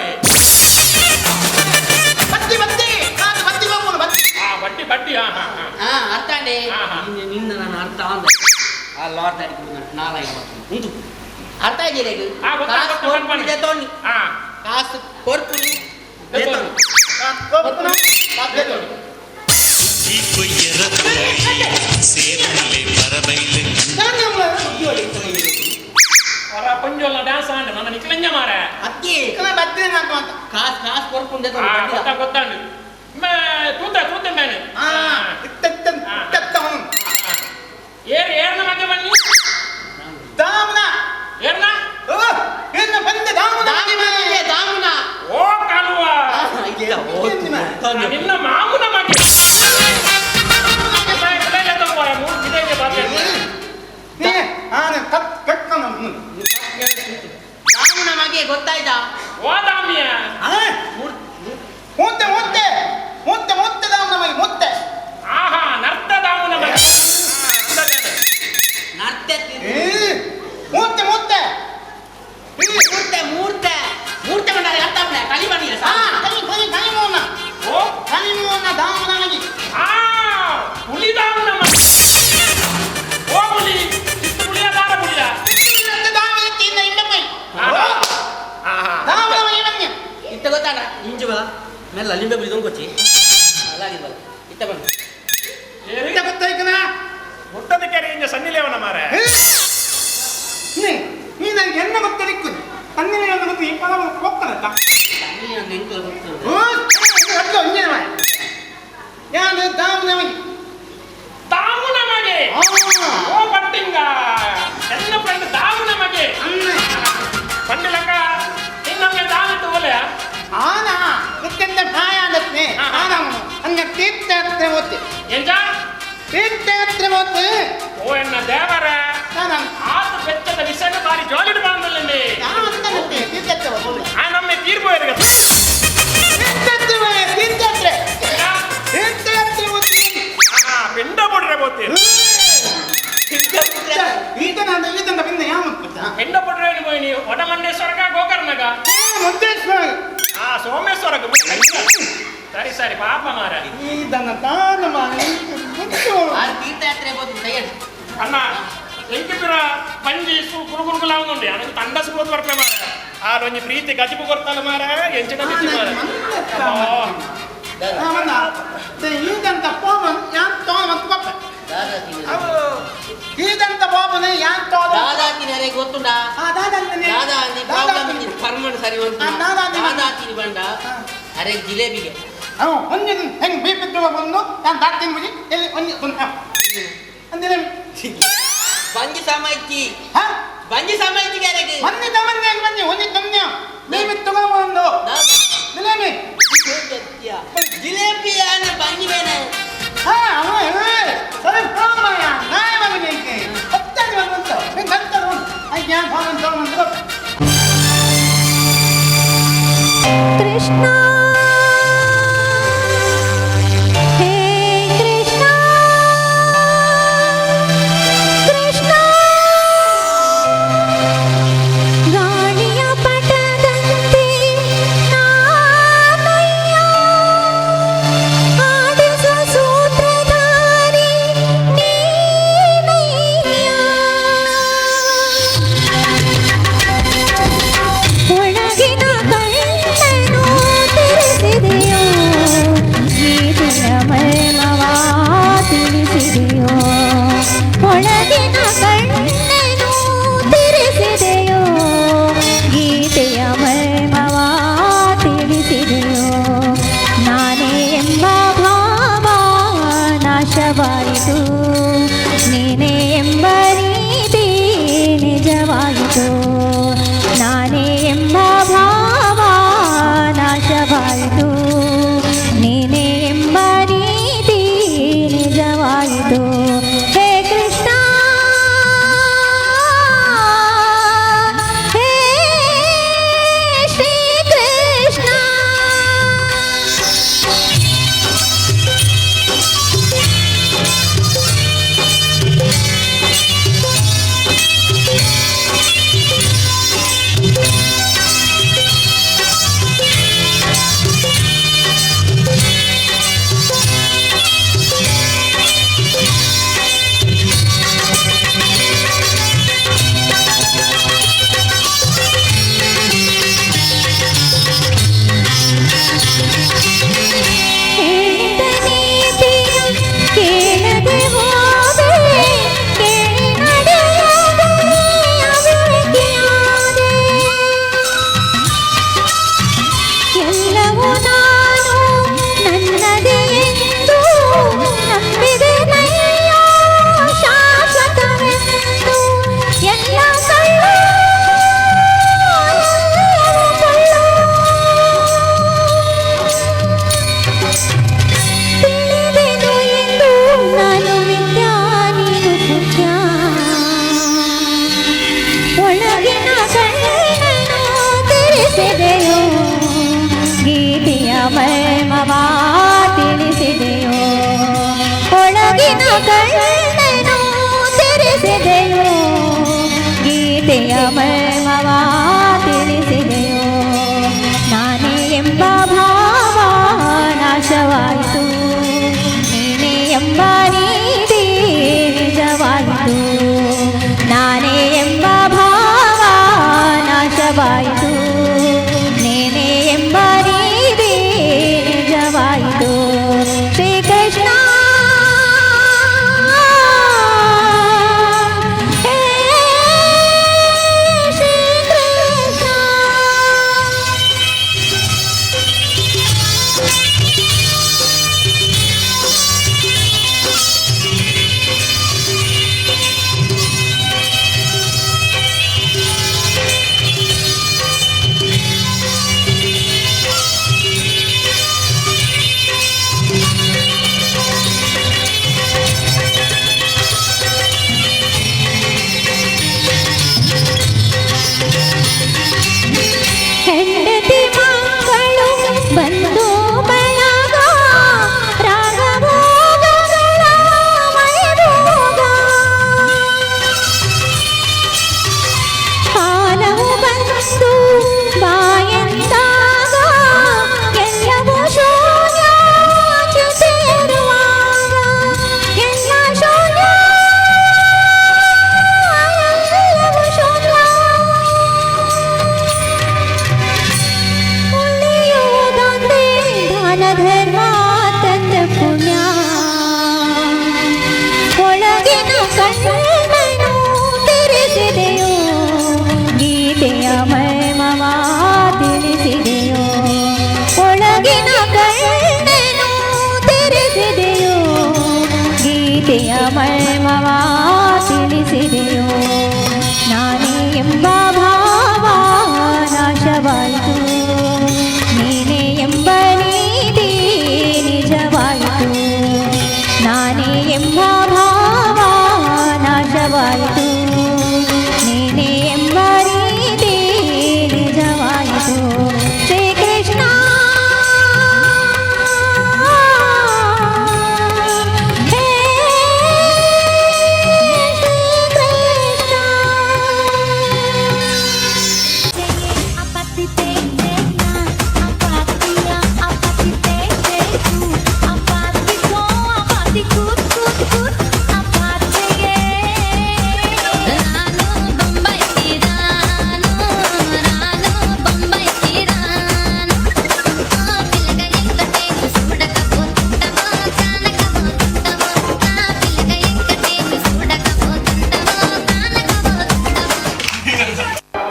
ಬತ್ತಿ ಬತ್ತಿ ಬತ್ತಿ ಬತ್ತಿ ಬಟ್ಟಿ ಬಟ್ಟಿ ಹಾ ಹಾ ಹಾ ಅರ್ಥ ನಿನ್ನ ನಾನು ಅರ್ಥ ಅಂದ ಆ ಲಾರ್ಡ್ ನಾಲಾಯ ಉಂಟು ಅರ್ಥ ಆಗಿದೆ ಕಾಸು ಕೊರ್ಪುನಿ ದೆತೊನ್ನಿ ಕಾಸು ಕೊರ್ಪುನಿ ಪಂಜೋಲ್ಲ ಡ್ಯಾನ್ಸ್ ಆಂಡ್ ನನ್ನ ನಿಕ್ಲಂಜ ಮಾರೆ ಅತ್ತಿ ಬತ್ತಿ ಕಾಸು ಕಾಸು ಕೊರ್ಪುನಿ ಗೊತ್ತಾ ಗೊತ್ತಾಂಡು ತೂತ ತೂತ ಮೇನೆ ಏರ್ ಏರ್ನ ಮಗ್ಗೆ ಬನ್ನಿ ದಾಮನ ಏರ್ನ ಓ ಏರ್ನ ಬಂದೆ ದಾಮನ ದಾಮನ ಓ ಕಾಲುವ ನಿನ್ನ ಮಾಮುನ ಮಗ್ಗೆ ದಾಮನ ಮಗೆ ಗೊತ್ತಾಯ್ತಾ ಓ ದಾಮಿಯ ಮುತ್ತೆ ಮುತ್ತೆ ಮುತ್ತೆ ಮುತ್ತೆ ದಾಮನ ಮಗೆ ಮುತ್ತೆ ಆಹಾ ನರ್ತ ದಾಮನ ಮಗೆ ನರ್ತೆ ಮೂರ್ತೆ ಮೂರ್ತೆ ಮೂರ್ತೆ ಮೂರ್ತೆ ಮೂರ್ತೆ ಬಂದಾರೆ ಅರ್ಥ ಆಗ್ಲೇ ಕಲಿ ಬಂದಿಲ್ಲ ಹಾ ಕಲಿ ಕಲಿ ಕಲಿ ಮೋನ ಓ ಕಲಿ ಮೋನ ದಾಮನ ಮಗೆ ಆ ಹುಲಿ ದಾಮನ ಮಗೆ ಓ ಹುಲಿ ಚಿಕ್ಕ ಹುಲಿಯ ದಾರ ಹುಲಿಯ ದಾಮನ ತಿನ್ನ ಇಂಬಮ್ಮೈ ದಾಮನ ಮಗೆ ಬನ್ನಿ ಇತ್ತ ಗೊತ್ತಾಡ ಇಂಜು ಬಲ ಮೆಲ್ಲ ಲಿಂಬೆ ಬುಲಿ ದೊಂಕೊಚ್ಚಿ ಅಲ್ಲಾಗಿದ್ ಬಲ ಇತ್ತ ಬನ್ನಿ ಇತ್ತ ಗೊತ್ತಾಯ್ಕನ ಮುಟ್ಟದ ಕೆರೆ ಇಂಜ ಸನ್ನಿಲೇವನ ಮಾರೆ ನೀ ನನಗೆ ಎನ್ನ ಗೊತ್ತಲಿಕ್ಕು ಸನ್ನಿಲೇವನ ಗೊತ್ತು ಈ ಪದ ಹೋಗ್ತಾನತ್ತ ಯಾನು ದಾಮನ ಮಗೆ ದಾಮನ ಮಗೆ ಓ ಪಟ್ಟಿಂಗ ಎನ್ನ ಫ್ರೆಂಡ್ ದಾಮನ ಮಗೆ ಪಂಡಿಲಕ್ಕ ಇನ್ನೊಮ್ಮೆ ದಾಮಿತ್ತು ಒಲೆಯ ಆನಾ ಗೊತ್ತೆಂತ ಪ್ರಾಯ ಆದತ್ನೆ ಆನಾ ಅಂಗ ತೀರ್ಥಯಾತ್ರೆ ಹೋತೆ ಎಂಜ ತೀರ್ಥಯಾತ್ರೆ ಹೋತೆ ಓ ಎನ್ನ ದೇವರ ಆತ ಬೆಚ್ಚದ ವಿಷಯ ಬಾರಿ ಜಾಲಿಡ್ ಬಾಂದಲ್ಲಂడి ತೀರ್ಥಯಾತ್ರೆ ಆ ನಮ್ಮೆ ತೀರ್ಪು ತೀರ್ಥಯಾತ್ರೆ ತೀರ್ಥಯಾತ್ರೆ ತೀರ್ಥಯಾತ್ರೆ ಹೋತೆ ಪಿಂಡ ಬಿಡ್ರೆ ಬೋತಿ ಈತನ ಈತನ ಪಿಂಡ ಯಾವ ಪಿಂಡ ಬಿಡ್ರೆ ನೀ ಒಡಮಂಡೇಶ್ವರಗ ಗೋಕರ್ಣಗ ಮಂಡೇಶ್ವರ ಆ ಸೋಮೇಶ್ವರಗ ಸರಿ ಸರಿ ಪಾಪ ಮಾರ ಈತನ ತಾನ ಮಾರ ತೀರ್ಥಯಾತ್ರೆ ಬೋದು ಅಣ್ಣ ಎಂಕಿಪಿರ ಪಂಜಿ ಸು ಕುರುಕುರುಕುಲ ಉಂಡು ಅನಗೆ ತಂಡಸು ಬೋದು ಬರ್ಪೆ ಮಾರ ಆ ಒಂಜಿ ಪ್ರೀತಿ ಗಜಿಪು ಕೊರ್ತಾಲ ಮಾರ ಎಂಚಿನ ಬಿಚ್ಚಿ ಮಾರ ಈದಂತ ಪೋಮನ್ ಯಾನ್ ತೋನ ಮತ್ತು ಪಪ್ಪ ಈದಂತ ಪೋಮನ್ ಯಾನ್ ತೋನ ದಾದಾತಿನರೆ ಗೊತ್ತುಂಡಾ ದಾದಾತಿ ಪ್ರಾಬ್ಲಮ್ ಇತ್ತು ಪರ್ಮನ್ ಸರಿ ಉಂಟು ದಾದಾತಿನಿ ಬಂಡ ಅರೆ ಜಿಲೇಬಿಗೆ ಅವ ಒಂಜಿ ಹೆಂಗ್ ಬೀಪಿತ್ತು ಬಂದು ನಾನು ದಾಟ್ತೀನಿ ಮುಗಿ ಎಲ್ಲಿ ಒಂಜಿ ಅಂದ್ರೆ ಬಂಜಿ ಸಮಯಕ್ಕೆ ಬಂಜಿ ಸಮಯಕ್ಕೆ ಅರೆಗೆ ಬಂದಿ ತಮನ್ನೆ ಬಂದಿ ಒಂಜಿ ತಮ್ನೆ ಬೀಪಿತ್ತು ಬಂದು ಜಿಲೇಬಿ ಜಿಲೇಬಿ ಆನ ಬಂಜಿ ಬೇನೆ ಹಾ ಅವ ಸರಿ ಪ್ರಾಮಯ ನಾಯ ಮಗನಿಗೆ ಹತ್ತಾಗಿ ಬಂದಂತ ನಿಂಗೆ ಹತ್ತದು ಅಯ್ಯ ಭಾವನ್ ತಗೊಂಡು ಕೃಷ್ಣ. ನಾಶವಾಯಿತು, ನೀನೇ ಎಂಬ ನೀತಿ ನಿಜವಾಯಿತು, ನಾನೇ ಎಂಬ ಭಾವ ನಾಶವಾಯಿತು, ನೀನೇ ಎಂಬ ನೀತಿ ನಿಜವಾಯಿತು. ಹೇ ಕೃಷ್ಣ, ಹೇ ಶ್ರೀ ಕೃಷ್ಣ. ಹೇಳಿದ ನೀತಿಯ ಕೇಳದೆ ಹೋದೆ, ಕೇಳಿ ನಡೆಯದೆ ಅವಿವೇಕಿಯಾದೆ. ಎಲ್ಲವೂ ನಾನು ನನ್ನದೇ ಎಂದು ನಂಬಿದೆ ನಯ್ಯ ಶಾಶ್ವತವೆಂದು. ಎಲ್ಲ ಕಳ್ಳು, ಎಲ್ಲವೂ ಕಳ್ಳು. ತಿಳಿದೆನು ಎಂದು ನಾನು ಮಿಥ್ಯಾ, ನೀನು ಸತ್ಯ. ಒಳಗಿನ ಕಣ್ಣನು ತೆರೆಸಿದೆಯೋ, ಗೀತೆಯ ಮರ್ಮವ ತಿಳಿಸಿದೆಯೋ. ಒಳಗಿನ ಕಣ್ಣನು ತೆರೆಸಿದೆಯೋ, ಗೀತೆಯ ಮರ್ಮವ ತಿಳಿಸಿದೆಯೋ. ನಾನೇ ಎಂಬ ಭಾವ ನಾಶವಾಯಿತು, ನೀನೇ ಎಂಬ ನೀತಿ ನಿಜವಾಯಿತು, ನಾನೇ ಎಂಬ ಭಾವ ನಾಶವಾಯಿತು, ನೀನೇ ಎಂಬ ನೀತಿ ನಿಜವಾಯಿತು. ಶ್ರೀಕೃಷ್ಣ, ಹೇ ಶ್ರೀಕೃಷ್ಣ. ಹೆಂಡತಿ ಮಕ್ಕಳು ಬಂದು ಬಳಗ, ರಾಗಭೋಗಗಳ ವೈಭೋಗ. ಕಾಲವು ಬಂದು ಬಾಯಂದಾಗ, ಎಲ್ಲವೂ ಶೂನ್ಯ ಜೊತೆಯಿರುವಾಗ. ಎಲ್ಲ ಶೂನ್ಯ, ಎಲ್ಲವೂ ಶೂನ್ಯ. ಉಳಿಯುವುದೊಂದೇ ದಾನ ಧರ್ಮ ತಂದ ಪುಣ್ಯ. ಒಳಗಿನ ಕಣ್ಣನು ತೆರೆಸಿದೆಯೋ, ಗೀತೆಯ ಮರ್ಮವ ತಿಳಿಸಿದೆಯೋ. ಒಳಗಿನ ಕಣ್ಣನು ತೆರೆಸಿದೆಯೋ, ಗೀತೆಯ ಮರ್ಮವ ತಿಳಿಸಿದೆಯೋ. ನಾನೇ ಎಂಬ ಭಾವ ನಾಶವಾಯಿತು, ನೀನೇ ಎಂಬ ನೀತಿ ನಿಜವಾಯಿತು, ನಾನೇ ಎಂಬ ಭಾವ ನಾಶವಾಯಿತು, ನೀನೇ ಎಂಬ ನೀತಿ ನಿಜವಾಯಿತು. ಶ್ರೀಕೃಷ್ಣ, ಹೇ ಶ್ರೀಕೃಷ್ಣ.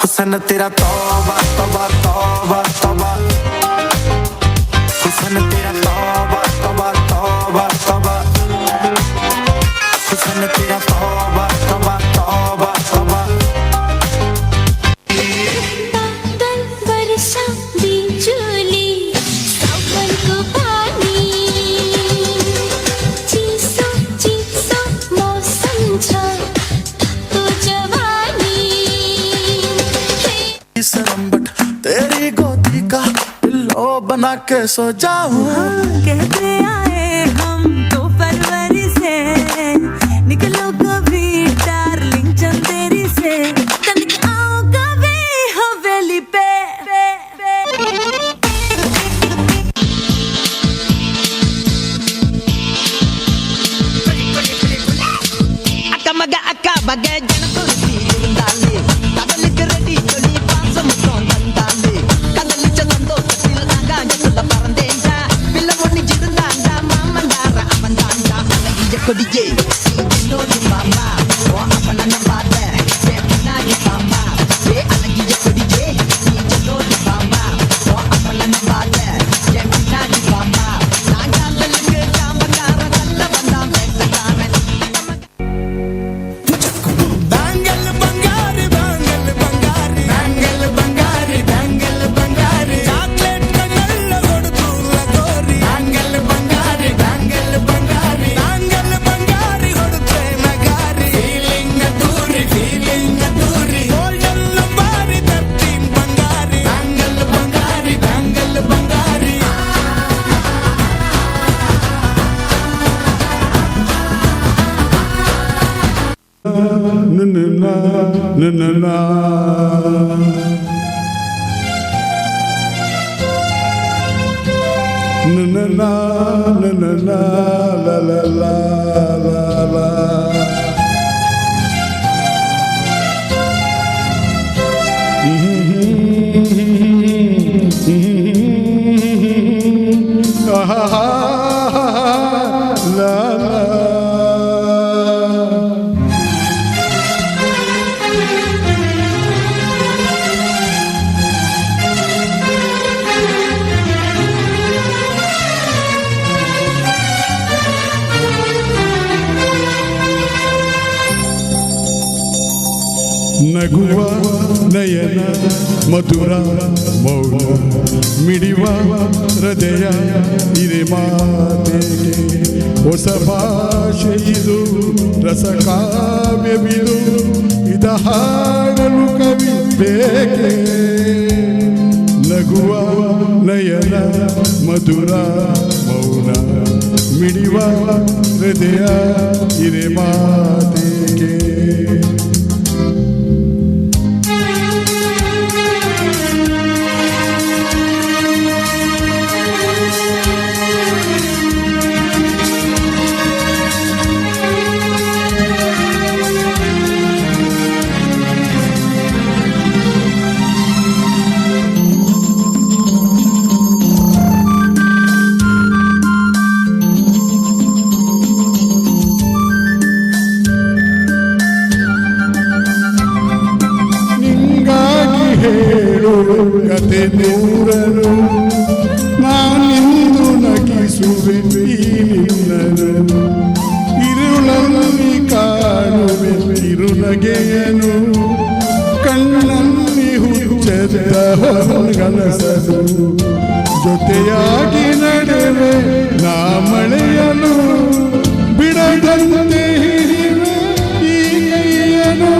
हुसन तेरा तौबा तौबा तौबा तौबा, हुसन तेरा तौबा तौबा तौबा तौबा। बना के सो जाऊं। कहते आए हम तो फरवरी से, निकलो कभी डार्लिंग चंदेरी से, तनिक आओ कभी हवेली पे। அக்க மக அக்கா பக ஜனத்துருத்தி இருந்தாலே கடலுக்கு ரெடி சொல்லி பாசமுத்தம் தந்தாலே கதலிச்ச சந்தோஷத்தில் ஆகாயத்துல பறந்தேன்டா பிள்ளை ஒன்னிச்சிருந்தாண்டா மாமன்டார அவன் தாண்டா அழகிய கொடியே என்னோடு பாப்பா ஓ அப்பன நம்பாத பின்னாடி பாப்பா ஏ அழகிய கொடியே நீ என்னோடு பாப்பா ஓ அப்பன நம்பாத என் பின்னாடி பாப்பா நான் காதலுக்கு காமக்கார தள்ள வந்தான் பேசக்காரன். ಬ್ಯಾಂಗಲ್ ಬಂಗಾರಿ ಬ್ಯಾಂಗಲ್ ಬಂಗಾರಿ ಬ್ಯಾಂಗಲ್ ಬಂಗಾರಿ ಬ್ಯಾಂಗಲ್ ಬಂಗಾರಿ ಚಾಕ್ಲೇಟ್ ಕಣ್ಣಲ್ಲ ಹೊಡೆದು ಗೋರಿ ಬ್ಯಾಂಗಲ್ ಬಂಗಾರಿ ಬ್ಯಾಂಗಲ್ ಬಂಗಾರಿ ಬ್ಯಾಂಗಲ್ ಬಂಗಾರಿ ಹೊಡೆದ್ರೆ ನಗಾರಿ ಫೀಲಿಂಗ್ ದೂರಿ ಫೀಲಿಂಗ್ ದೂರಿ ಗೋಲ್ಡನ್ ಬಾರಿ ತರ್ತೀನ್ ಬಂಗಾರಿ ಬ್ಯಾಂಗಲ್ ಬಂಗಾರಿ ಬ್ಯಾಂಗಲ್ ಬಂಗಾರಿ. Na na na na na na na na la la la la la. La la. ನಗುವ ನಯನ ಮಧುರ ಮೌನ ಮಿಡಿವ ಹೃದಯ ಇರೆ ಮಾತೆಗೆ ಹೊಸ ಭಾಷೆ ಇದು ರಸಕಾವ್ಯವಿದು ಇದ ಹಾಡಲು ಕವಿ ಬೇಕೆ. ನಗುವ ನಯನ ಮಧುರ ಮೌನ ಮಿಡಿವ ಹೃದಯ ಇರೆ ಮಾತೆಗೆ. ನಿಂಗಾಗಿ ಹೇಳು ಕತೆ ನೂರನು ನಾನಿಂದು ನಗಿಸುವೆ ಈ ನಿನ್ನನು ಇರುಳಲ್ಲಿ ಕಾಣುವೆ ಕಿರುನಗೆಯನು ಕಣ್ಣಲ್ಲಿ ಹುಚ್ಚದ ಹೊರಗನಸನು ಜೊತೆಯಾಗಿ ನಡೆವೆ ನಾ ಮಳೆಯನು ಬಿಡದಂತೆ ಹಿಡಿವೆ ಈ ಕೈಯನು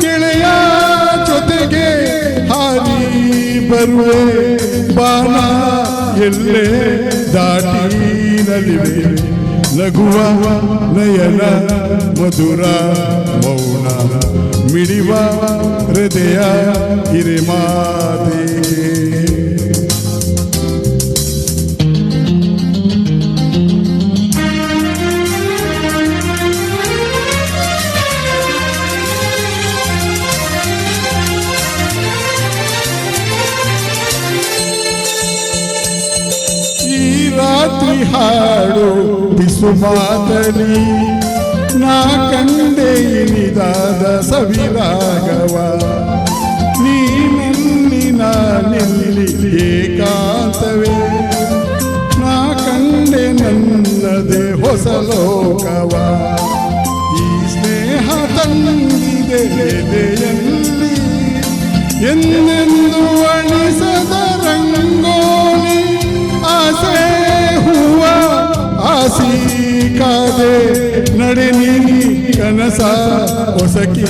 ಗೆಳೆಯ ಜೊತೆಗೆ ಹಾರಿ ಬರುವೆ ಬಾನ ಎಲ್ಲೇ ದಾಟಿ ನಲಿವೆ. ನಗುವ ನಯನ ಮಧುರ ಮೌನ ಮಿಡಿವ ಹೃದಯ ಹಿರೆ ಮಾತೆಗೆ. ಈ ರಾತ್ರಿ ಹಾಡು ಬಿಸು ಮಾತಲಿ ನಾ ಕಂಡೆ ಇನಿದಾದ ಸವಿರಾಗವ ನೀನಲ್ಲಿ ನಾನಿಲ್ಲಿ ಏಕಾಂತವೇ ನಾ ಕಂಡೆ ನನ್ನದೇ ಹೊಸ ಲೋಕವ ಈ ಸ್ನೇಹ ತಂದಿದೆ ಎದೆಯಲ್ಲಿ ಎಂದೆಂದು ಅಣಿಸದ ರಂಗೋಲಿ ಆಸೆ ಹೂವ ಆಸಿ ಕಾದೆ ನಡೆ ನೀ ಕನಸ ಹೊಸಕಿ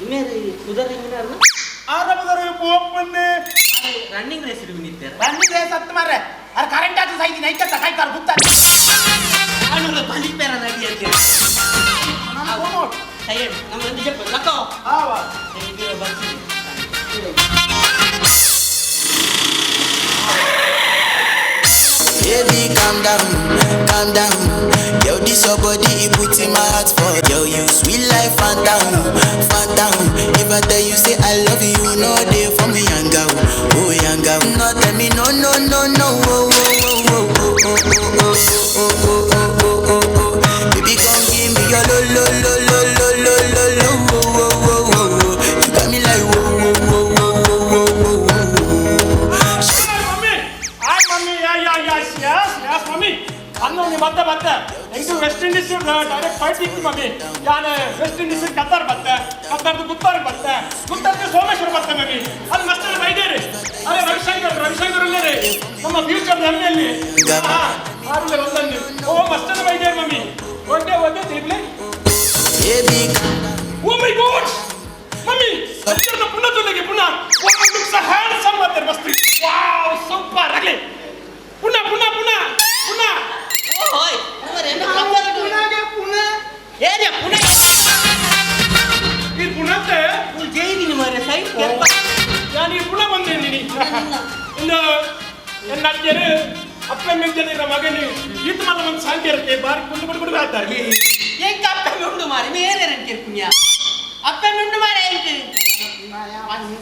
ಇಮೇರಿ ಕುದರ್ ಇಂಜಿನಿಯರ್ ಆರಬದರ ಪೋಪನ್ನೆ ರನ್ನಿಂಗ್ ರೇಸ್ ನಿಂತಾರೆ ರನ್ನಿಂಗ್ ರೇಸ್ ಹತ್ತು ಮಾರ್ರೆ ಅರೆ ಕರೆಂಟ್ ಆದ ಸೈತಿ ನೈಕತ್ತ ಕಾಯ್ತಾರ ಗುತ್ತ ಅಣ್ಣನ ಬಲಿಪೇರ ನಡಿ ಅಂತೀರ ಸೈಯಡ್ ನಮ್ಮ ಒಂದು ಜಪ್ಪ ಲಕ್ಕೋ ಆವ Baby, calm down, calm down. Yo, this your body, it puts in my heart for. Yo, you sweet life, phantom, phantom. If I tell you say I love you, no day for me, young girl, oh young girl. No, tell me no, no, no, no, oh, oh, oh, oh, oh, oh, oh, oh, oh, oh, oh, oh, oh. Baby, come give me your lo, lo, lo, lo, lo, lo, lo, lo, oh, oh, oh, oh, oh. You got me like whoa, whoa, whoa, whoa, whoa, whoa, whoa, whoa. Mummy hi mummy yeah yeah yes yes yes mummy ಅನ್ನೊಂದು ಮತ್ತೆ ಮತ್ತೆ ಎಂಟು West Indies direct fight ಇತ್ತು mummy ಯಾನ್ West Indies Qatar ಬತ್ತೆ ಕತಾರ್ದು ಗುತ್ತಾರ್ ಬತ್ತೆ ಗುತ್ತಾರ್ದು ಸೋಮೇಶ್ವರ ಬತ್ತೆ mummy ಅಲ್ಲಿ ಮಸ್ತ್ ಬೈದೇರಿ ಅರೆ ರವಿಶಂಕರ್ ರವಿಶಂಕರ್ ಇಲ್ಲರಿ ನಮ್ಮ ಫ್ಯೂಚರ್ ಹೆಮ್ಮೆಯಲ್ಲಿ ಆರಲ್ಲ ಒಂದೊಂದು ಓ ಮಸ್ತ್ ಬೈದೇರಿ ಮಮ್ಮಿ ಒಂದೇ ಒಂದೇ ತಿರುಗಲಿ ಓ ಮೈ ಗಾಡ್ ಮಮ್ಮಿ ಅಚ್ಚರ್ನ ಪುನಃ ತುಲಿಗೆ ಪುನಃ ಲುಕ್ಸ್ ಹ್ಯಾಂಡ್ಸಮ್ ಬರ್ತಾರೆ ಮಸ್ತ್ ವಾವ್ ಸೂಪರ್ ಆಗಲಿ ಪುನಃ ಪುನಃ ಪುನಃ ಪುನಃ ಓಯ್ ಉಮರ್ ಎನ್ನ ಕಬ್ಬರ ಪುನಃ ಏನೆ ಪುನಃ ಈ ಪುನಃ ಉಲ್ ಜೈದಿನಿ ಮಾರೆ ಸೈಡ್ ಕೆರ್ಪ ನಾನು ಈ ಪುನಃ ಬಂದೇನಿ ಇನ್ನು ಎನ್ನ ಅಜ್ಜರು ಅಪ್ಪ ಮೆಂಜನಿರ ಮಗನು ಈತ ಮಲ್ಲ ಒಂದು ಸಾಂತಿ ಇರುತ್ತೆ ಬಾರಿ ಕುಂದು ಬಿಡು ಬಿಡು ಆಯ್ತಾರೆ ಎಂಕ ಅಪ್ಪ ಉಂಡು ಮಾರೆ ಮೇರೆ ರನ್ ಕೆರ್ಪುಣ್ಯ ಅಪ್ಪ ಉಂಡು ಮಾರೆ ಎಂಕ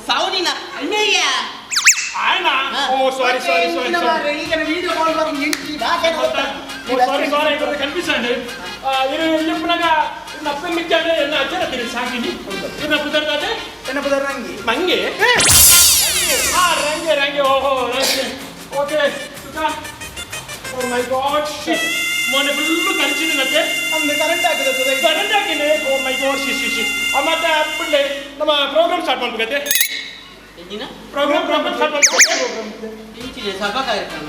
ಸೌನಿನ ಅಣ್ಣಯ್ಯ ಆಯ್ನ ಓ ಸಾರಿ ಸಾರಿ ಸಾರಿ ಸಾರಿ ಈಗ ವಿಡಿಯೋ ಕಾಲ್ ಬರೋದು ಎಂಟಿ ಭಾಷೆ ಓ ಸಾರಿ ಸಾರಿ ಇವರು ಕನ್ಫ್ಯೂಷನ್ ಇರು ಇಪ್ಪನಾಗ ಇನ್ನ ಅಪ್ಪ ಮಿಚ್ಚಾನೆ ಎನ್ನ ಅಜ್ಜರ ತಿರು ಸಾಕಿನಿ ಇನ್ನ ಪುದರ್ದಾದೆ ಎನ್ನ ಪುದರ್ ರಂಗಿ ಮಂಗೆ ಆ ರಂಗೆ ರಂಗೆ ಓಹೋ ರಂಗೆ ಓಕೆ ಸುಖ ಓ ಮೈ ಗಾಡ್ ಶಿಟ್ ಮೊನ್ನೆ ಫುಲ್ಲು ಕನ್ಸಿನತ್ತೆ ಅಂದು ಕರೆಂಟ್ ಹಾಕಿದೆ ಕರೆಂಟ್ ಹಾಕಿನಿ oh my God she she she ಮತ್ತೆ ಅಪ್ಪಂಡೆ ನಮ್ಮ ಪ್ರೋಗ್ರಾಮ್ ಸ್ಟಾರ್ಟ್ ಮಾಡ್ಬೇಕತ್ತೆ ಎಂಜಿನ ಪ್ರೋಗ್ರಾಮ್ ಪ್ರೋಗ್ರಾಮ್ ಸ್ಟಾರ್ಟ್ ಮಾಡ್ಬೇಕು ಇಂಚಿನ ಸಭಾ ಕಾರ್ಯಕ್ರಮ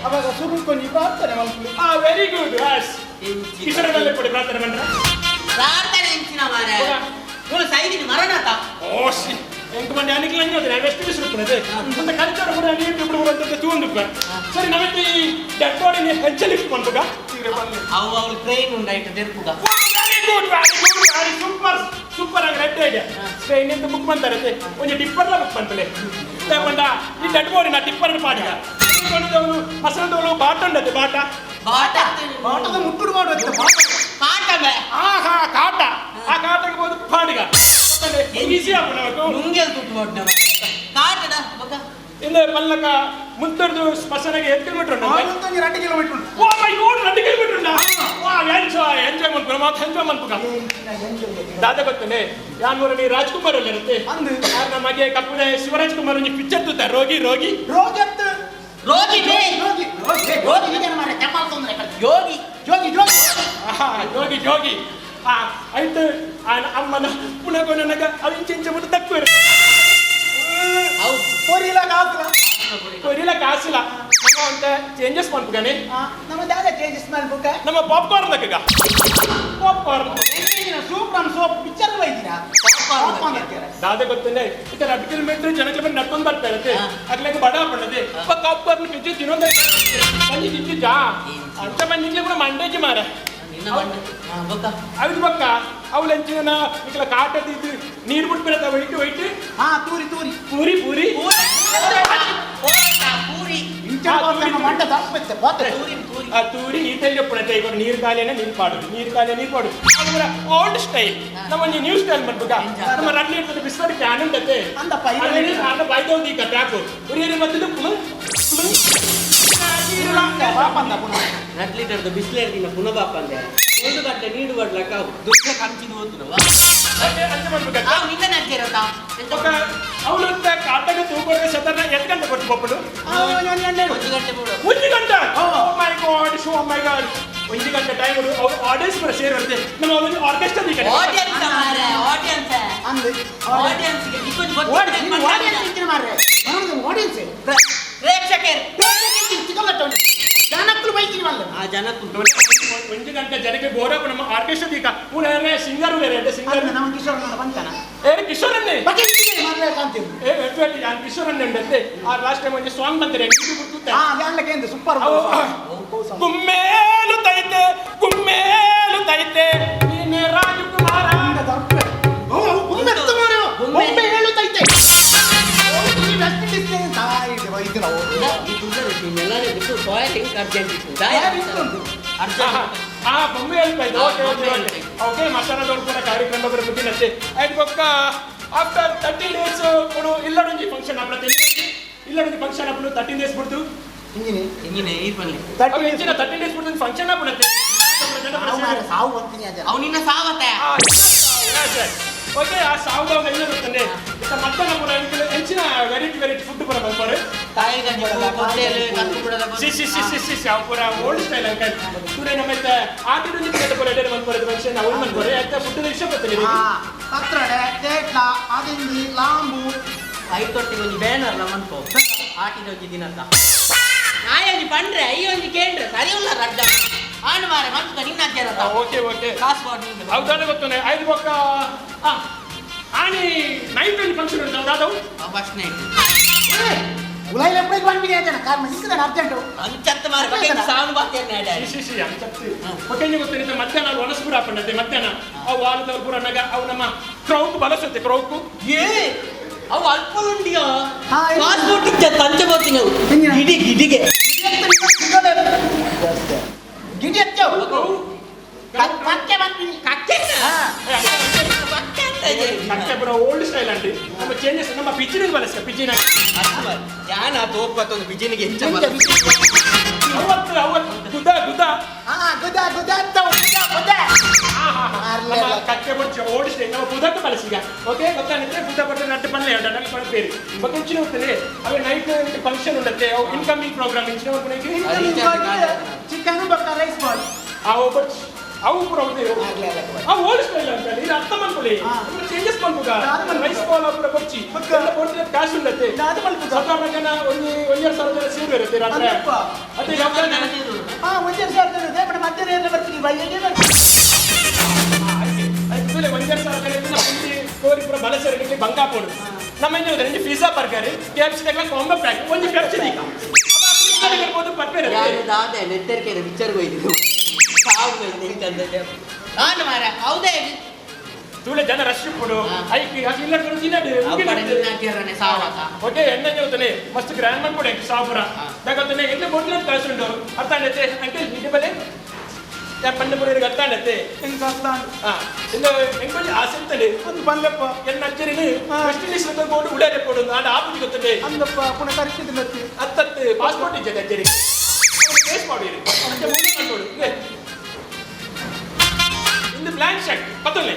ಅವಾಗ ಸುರು ಕೊಂಚ ಪ್ರಾರ್ಥನೆ ಮಲ್ಪುಲಿ ಆ ವೆರಿ ಗುಡ್ ಯಸ್ ಕಿಶೋರದಲ್ಲಿ ಕೊಡಿ ಪ್ರಾರ್ಥನೆ ಮಾಡ್ರ ಪ್ರಾರ್ಥನೆ ಇಂಚಿನ ಮಾರೆ ಮೂಲ ಸೈದಿನ ಮರಣತ ಓ she ಎಂಟು ಮಂದಿ ಅನಿಕಲ್ ಹಂಗೆ ಹೋದ್ರೆ ವೆಸ್ಟ್ ಇಂಡೀಸ್ ಇರ್ತದೆ ಮತ್ತೆ ಕಲ್ಚರ್ ಕೂಡ ನೀರು ಬಿಡು ಅಂತ ತೂಂದು ಸರಿ ನಮಗೆ ಈ ಡೆಡ್ ಬಾಡಿ ಹೆಜ್ಜೆ ಲಿಫ್ಟ್ ಮಾಡ್ಬೇಕಾ ಅವು ಅವಳು ಟ್ರೈನ್ ಉಂಡಾಯ್ತು ತೆರ್ಪುಗ very good very good very super super ಆಗಿ ರೆಡ್ ಐಡಿಯಾ ಟ್ರೈನ್ ಇಂದ ಬುಕ್ ಮಾಡ್ತಾರೆ ಒಂದು ಟಿಪ್ಪರ್ಲ ಬುಕ್ ಮಾಡ್ತಲೆ ತಗೊಂಡ ಈ ಡೆಡ್ ಬಾಡಿ ನಾ ಟಿಪ್ಪರ್ ಪಾಡಿಗ ಮಸಲದವಳು ಬಾಟ ಉಂಡತ್ತೆ ಬಾಟ ಬಾಟ ಬಾಟದ ಮುಟ್ಟುಡು ಮಾಡುತ್ತೆ ಕಾಟ ಬೇ ಆ ಹಾ ಕಾಟ ಆ ಕಾಟಕ್ಕೆ ಹೋದ ಪಾಡಿಗ ಈಸಿ ಆಪುನ ನುಂಗೆಲ್ ದುಡ್ಡು ಮಾಡ್ನ ಕಾಟಡ ಬಕ ಇಂದ ಪಲ್ಲಕ ಮುಂತರ್ದು ಸ್ಮಶಾನಗೆ ಎಷ್ಟು ಕಿಲೋಮೀಟರ್ ಉಂಟು ಒಂದು 2 ಕಿಲೋಮೀಟರ್ ಉಂಟು ಓ ಮೈ ಗಾಡ್ 2 ಕಿಲೋಮೀಟರ್ ಉಂಟಾ ವಾ ಎಂಜಾಯ್ ಎಂಜಾಯ್ ಮನ್ಪುಗ ಮಾತು ಎಂಜಾಯ್ ಮನ್ಪುಗ ದಾದ ಗೊತ್ತನೆ ಯಾನ್ ನೀ ರಾಜ್ಕುಮಾರ್ ಅಲ್ಲಿ ಇರುತ್ತೆ ನಮ್ಮ ಮಗೆ ಕಪ್ಪುದೆ ಶಿವರಾಜ್ ಕುಮಾರ್ ಒಂಜಿ ಪಿಕ್ಚರ್ ತೂತ ರೋಗಿ ರೋಗಿ ರೋಗಿ ಅತ್ತ ರೋಗಿ ರೋಗಿ ರೋಗಿ ರೋಗಿ ಇದೆ ಮಾರೆ ಕೆಮ್ಮಲ್ ತೊಂದ್ರೆ ಯೋಗಿ ಜೋಗಿ ಜೋಗಿ ಆಹಾ ಜೋಗಿ ಜೋಗಿ ಆ ಆಯ್ತು ಅಮ್ಮನ ಪುನಃ ಕೊನನಗ ಅವು ಇಂಚ ಇಂಚ ಬಿಟ್ಟು ತಕ್ಕುವೆರು ಅವು ಕೊರಿಲ ಕಾಸಿಲ ಕೊರಿಲ ಕಾಸಿಲ ನಮ್ಮ ಅಂತ ಚೇಂಜಸ್ ಮನ್ಪುಗನೆ ನಮ್ಮ ದಾದ ಚೇಂಜಸ್ ಮನ್ಪುಗ ನಮ್ಮ ಪಾಪ್ಕಾರ್ನ್ ದಕ್ಕಗ ಪಾಪ್ಕಾರ್ನ್ ಸೂಪ್ ನಮ್ಮ ಸೋಪ್ ಪಿಕ್ಚರ್ ಬೈದಿರಾ ಪಾಪ್ಕಾರ್ನ್ ದಕ್ಕರೆ ದಾದ ಗೊತ್ತನೆ ಈ 2 ಕಿಲೋಮೀಟರ್ ಜನಕ್ಕೆ ಬಂದು ನಡ್ಕೊಂಡು ಬರ್ತಾ ಇರುತ್ತೆ ಅಗ್ಲಕ್ಕೆ ಬಡ ಪಣ್ಣದೆ ಪಾಪ್ಕಾರ್ನ್ ಪಿಚ್ಚು ತಿನ್ನೊಂದೇ ಬಂಜಿ ತಿಂತಿದ್ದಾ ಅಂತ ಬಂದಿದ್ಲಿ ಕೂಡ ಮಂಡೇಜಿ ಮಾರ ಅವಿದ್ ಬಕ್ಕ ಅವಳು ಎಂಚಿನ ಇಕ್ಲ ಕಾಟದ ಇದು ನೀರು ಬಿಟ್ಟು ವೈಟ್ ವೈಟ್ ಹಾ ತೂರಿ ತೂರಿ ಪೂರಿ ಪೂರಿ ಪೂರಿ ಆ ತೂರಿ ಈತಲ್ಲಿ ಪುಣತೆ ಈಗ ನೀರು ಖಾಲಿಯೇ ನೀರು ಪಾಡು ನೀರು ಖಾಲಿಯ ನೀರು ಪಾಡು ಅದು ಕೂಡ ಓಲ್ಡ್ ಸ್ಟೈಲ್ ನಮ್ಮ ನ್ಯೂ ಸ್ಟೈಲ್ ಮಾಡ್ಬೇಕ ನಮ್ಮ ರಡ್ಲಿ ಇರ್ತದೆ ಬಿಸ್ಲರಿ can ಉಂಟತೆ ಅಂದ ಬೈದೋದು ಈಗ ಟ್ಯಾಪು ಉರಿಯರಿ ಬಂದಿದ್ದು ಪುಲು ಪುಲು 2 ಲೀಟರ್ದು ಬಿಸ್ಲೇರಿ ದಿನ ಪುನಃ ಬಾಪ ಅಂದೆ 1 ಗಂಟೆ ನೀರು ಬಡ್ಲಕ್ಕ ದುಡ್ಡ ಖರ್ಚಿದು ಹೋಗ್ತದವ ನಿನ್ನ ನಡ್ತಿರತ್ತ ಅವಳು ಕಾಟಕ್ಕೆ ತೂಕೊಡ್ರೆ ಸದರ್ನ ಎಷ್ಟು ಗಂಟೆ ಕೊಟ್ಟು ಕೊಪ್ಪಳು 1 ಗಂಟೆ ಬಿಡು 1 ಗಂಟೆ oh my god show my god 1 ಗಂಟೆ ಟೈಮ್ ಅವ್ರು ಆಡಿಯನ್ಸ್ ಕೂಡ ಶೇರ್ ಬರುತ್ತೆ ನಮ್ಮ ಅವರೊಂದು ಆರ್ಕೆಸ್ಟ್ರಾ ಈ ಕಡೆ ಆಡಿಯನ್ಸ್ ಮಾರೆ ಆಡಿಯನ್ಸ್ ಆಡಿಯನ್ಸ್ ಗೆ ನಿಕ್ಕೊಂದು ಆಡಿಯನ್ಸ್ ಮಾರೆ ಆಡಿಯನ್ಸ್ ಪ್ರೇಕ್ಷಕರು ಜನಕ್ಕೂ ಬೈತೀನಿ ಮಲ್ಲ ಆ ಜನಕ್ಕೂ ಒಂಜಿ ಗಂಟೆ ಜನಕ್ಕೆ ಬೋರಪ್ಪ ನಮ್ಮ ಆರ್ಕೆಸ್ಟ್ರಾ ದೀಕ ಊರೇ ಸಿಂಗರ್ ಉಳ್ಳೇರೆ ಸಿಂಗರ್ ನಮ್ಮ ಕಿಶೋರ್ ಬಂತಾನ ಏ ಕಿಶೋರನ್ನೇ ಮರ್ಲೆ ಕಾಂತೀನಿ ಏ ಎಟ್ಟು ಯಾನ್ ಕಿಶೋರನ್ನೇ ಉಂಡಂತೆ ಆ ಲಾಸ್ಟ್ ಟೈಮ್ ಒಂಜಿ ಸಾಂಗ್ ಬಂತಾರೆ ಹಾ ಅಲ್ಲಕ್ಕೆ ಸೂಪರ್ ಗುಮ್ಮೇಲು ತೈತೆ ಗುಮ್ಮೇಲು ತೈತೆ ನೀನೆ ರಾಜಕುಮಾರ ಗುಮ್ಮೆ ಹೇಳುತ್ತೈತೆ ಆ ಬೊಮ್ಮೆ ಹೇಳ್ತಾ ಇದ್ದೆ ಓಕೆ ಓಕೆ ಓಕೆ ಓಕೆ ಮಸಾಲ ದೋಡ್ ಕಾರ್ಯಕ್ರಮ ಬುದ್ಧಿನತ್ತೆ ಆಯ್ತು ಬೊಕ್ಕ ಆಫ್ಟರ್ 13 ಡೇಸ್ ಕೊಡು ಇಲ್ಲಡೊಂಜಿ ಫಂಕ್ಷನ್ ಅಪ್ಪ ಇಲ್ಲಡೊಂಜಿ ಫಂಕ್ಷನ್ ಅಪ್ಪನು 13 ಡೇಸ್ ಬಿಡ್ತು ಇಂಜಿನ ಈ ಪನ್ಲಿ ಇಂಜಿನ 13 ಡೇಸ್ ಬಿಡ್ತು ಫಂಕ್ಷನ್ ಅಪ್ಪನತ್ತೆ ಸಾವು ಅಂತೀನಿ ಅವ್ ನಿನ್ನ ಸಾವತ್ತೆ ಓಕೆ ಆ ಸಾವುದಾಗ ಎಲ್ಲ ಬರ್ತಾನೆ ಮಧ್ಯಾಹ್ನ ಪೂರ ಹೆಚ್ಚಿನ ವೆರೈಟಿ ವೆರೈಟಿ ಫುಡ್ ಪೂರ ಬರ್ತಾರೆ C C C C C C ಅವು ಪೂರ ಓಲ್ಡ್ ಸ್ಟೈಲ್ ಅಂಕಲ್ ಪೂರ ನಮ್ಮ ಆಟಿಡೊಂಜಿ ಪೂರ ಎಡೆ ಮನ್ಪೊರೆ ಫಂಕ್ಷನ್ ಅವ್ರು ಮನ್ಪೊರೆ ಅತ್ತ ಫುಡ್ ಇಷ್ಟ ಬರ್ತಾನೆ ಪತ್ರೊಡೆ ತೇಟ್ಲ ಅದಿಂಜಿ ಲಾಂಬು ಐತೊಟ್ಟಿಗೆ ಒಂಜಿ ಬ್ಯಾನರ್ ಮನ್ಪೋ ಆಟಿದೊಂಜಿ ದಿನತ್ತ ನಾಯೊಂಜಿ ಪಂಡ್ರೆ ಅಯ್ಯೊಂಜಿ ಕೇಂದ್ರ ಸರಿ ಉಲ್ಲ ರಡ್ಡ ಆಣ್ ಮಾರೆ ಮನ್ಪುಗ ನಿನ್ನ ಅಜ್ಜರತ್ತ ಓಕೆ ಓಕೆ ಕಾಸು ಕೊಡು ಹೌದಾನೆ ಗೊತ್ತನೆ ಐದು ಬೊಕ್ಕ ಆಣಿ ನೈಟ್ ಒಂಜಿ ಫಂಕ್ಷನ್ ಉಂಟು ದಾದವು ಫಸ್ಟ್ ನೈಟ್ ಉಲೈಲ ಎಪ್ಪಡಿಗೆ ಬಂದ್ಬಿಡಿ ಆಯ್ತಾನ ಕಾರಣ ಸಿಕ್ಕದಾನ ಅರ್ಜೆಂಟು ಅಂಚತ್ತ ಮಾರೆ ಬೊಕ್ಕ ಸಾವು ಬಾತೇನೆ ಸಿ ಸಿ ಅಂಚತ್ತಿ ಬೊಕ್ಕ ಗೊತ್ತೇನೆ ಮಧ್ಯಾಹ್ನ ಒಣಸು ಪೂರ ಹಾಕೊಂಡಂತೆ ಮಧ್ಯಾಹ್ನ ಅವು ವಾರದವ್ರು ಪೂರ ನಗ ಅವು ನಮ್ಮ ಕ್ರೌಕ್ ಬಳಸುತ್ತೆ ಕ್ರೌಕು ಏ ಅವು ಅಲ್ಪ ಉಂಡಿಯೋ ಪಾಸ್ಪೋರ್ಟ್ ಇಚ್ಚ ತಂಚ ಬೋತೀನಿ ಅವು ಗಿಡಿ ಗಿಡಿಗೆ ಗಿಡಿ ಹಚ್ಚವು ಕಕ್ಕೆ ಬಂದ್ಬಿಡಿ ಕಕ್ಕೆ ಕಕ್ಕೆ ಪೂರ ಓಲ್ಡ್ ಸ್ಟೈಲ್ ಅಂಟಿ ನಮ್ಮ ಚೇಂಜಸ್ ನಮ್ಮ ಪಿಜಿನ ಬಳಸ ಪಿಜಿನ ಯಾನ ತೋಪತ್ತೊಂದು ಪಿಜಿನಿಗೆ ಹೆಚ್ಚ ಅವತ್ತು ಅವತ್ತು ಗುದ ಗುದ ಹಾ ಗುದ ಗುದ ಅಂತ ಗುದ ಗುದ ನಮ್ಮ ಕಕ್ಕೆ ಬುಡ್ಚ ಓಲ್ಡ್ ಸ್ಟೈಲ್ ನಮ್ಮ ಬುಧಕ್ಕೆ ಬಳಸಿಗ ಓಕೆ ಗೊತ್ತಾಗುತ್ತೆ ಬುಧ ಬರ್ತದೆ ನಟ್ಟು ಪನ್ಲೆ ನಟ್ಟು ಪಣ ಬೇರೆ ಬಗ್ಗೆ ಹೆಚ್ಚಿನ ಹೋಗ್ತದೆ ಅವೇ ನೈಟ್ ಫಂಕ್ಷನ್ ಉಂಡತ್ತೆ ಅವು ಇನ್ಕಮಿಂಗ್ ಪ್ರೋಗ್ರಾಮ್ ಹೆಚ್ಚಿನ ಚಿಕನ್ ಬಕ್ಕ ರೈಸ್ ಬಾಲ್ ಅವು ಬಟ್ ಅವು ಪೂರ ಅವು ಓಲ್ಡ್ ಸ್ಟೈಲ್ ಅಂತ ಇದು ಅರ್ಥ ಮಾಡ್ಕೊಳ್ಳಿ ಚೇಂಜಸ್ ಮಲ್ಪುಗ ರೈಸ್ ಬಾಲ್ ಪೂರ ಬೊಚ್ಚಿ ಕೊಡ್ತಿದ್ರೆ ಕಾಸು ಉಂಡತ್ತೆ ಸಾಧಾರಣ ಜನ ಒಂದು ಒಂದೆರಡು ಸಾವಿರ ಜನ ಸೀರೆ ಇರುತ್ತೆ ರಾತ್ರಿ ಅದೇ ಯಾವ ಹಾ ಒಂದೆರಡು ಸಾವಿರ ಜನ ಇದೆ ಬಟ್ ಮಧ್ಯಾಹ್ನ ಎಲ್ಲ ಬರ್ತೀನಿ ಬೈಯೇ ಬರ್ತೀನಿ ಒಂದೆರಡು ಸಾವಿರ ಜನ ಇದ್ರೆ ನಮ್ಮ ಕೋರಿ ಪೂರ ಬಲಸರಿಗೆ ಬಂಗಾ ಪೋಡು ನಮ್ಮ ಏನು pizza burger K F C ತಕ್ಕ ಕಾಂಬೋ ಪ್ಯಾಕ್ ಒಂದು ಪೆಪ್ಸಿ ದೀಕ ಇರ್ಬೋದು ಪರ್ಪೇರ್ ಯಾರು ದಾದೆ ನೆತ್ತರಿಕೆ ಪಿಕ್ಚರ್ ಹೋಯ್ತು ಸಾವು ನಾನು ಮಾರ ಹೌದೇ ತೂಳೆ ಜನ ರಶ್ ಇಪ್ಪುಡು ಐಕಿ ಅದು ಇಲ್ಲ ತಿನ್ನಡು ಓಕೆ ಎಣ್ಣೆ ಹೋಗ್ತಾನೆ ಮಸ್ತ್ ಗ್ರ್ಯಾಂಡ್ ಮಾಡ್ಕೊಡೆ ಸಾವುರ ಯಾಕಂತಾನೆ ಎಲ್ಲಿ ಬೋಟ್ಲ ಕಳಿಸುಂಡು ಅರ್ಥ ಆಗತ್ತೆ ಅಂಕಲ್ ನಿಜ ಬಲೆ ಪಂಡ ಪುರ ಅರ್ಥ ಆಗತ್ತೆ ಇಲ್ಲ ಎಂಕೊಂಜಿ ಆಸೆ ಇರ್ತದೆ ಒಂದು ಪನ್ಲೆಪ್ಪ ಎನ್ನ ಅಜ್ಜರಿನ ವೆಸ್ಟ್ ಇಂಡೀಸ್ ಬೋರ್ಡ್ ಉಳಾರೆ ಪೋಡು ಆಡ ಆಪುಜಿ ಗೊತ್ತುಂಡೆ ಅಂದಪ್ಪ ಪುನಃ ಕರಿಸಿದ ಮತ್ತೆ ಅತ್ತತ್ತು ಪಾಸ್ಪೋರ್ಟ್ ಇಜ್ಜೆ ಅಜ್ಜರಿ ಕೇಸ್ ಮಾಡಿರಿ ಅಂಚೆ ಮುಂದೆ ಮಾಡ್ಕೊಡು ಇಂದು ಬ್ಲಾಂಕ್ ಚೆಕ್ ಪತ್ತೊಲ್ಲೆ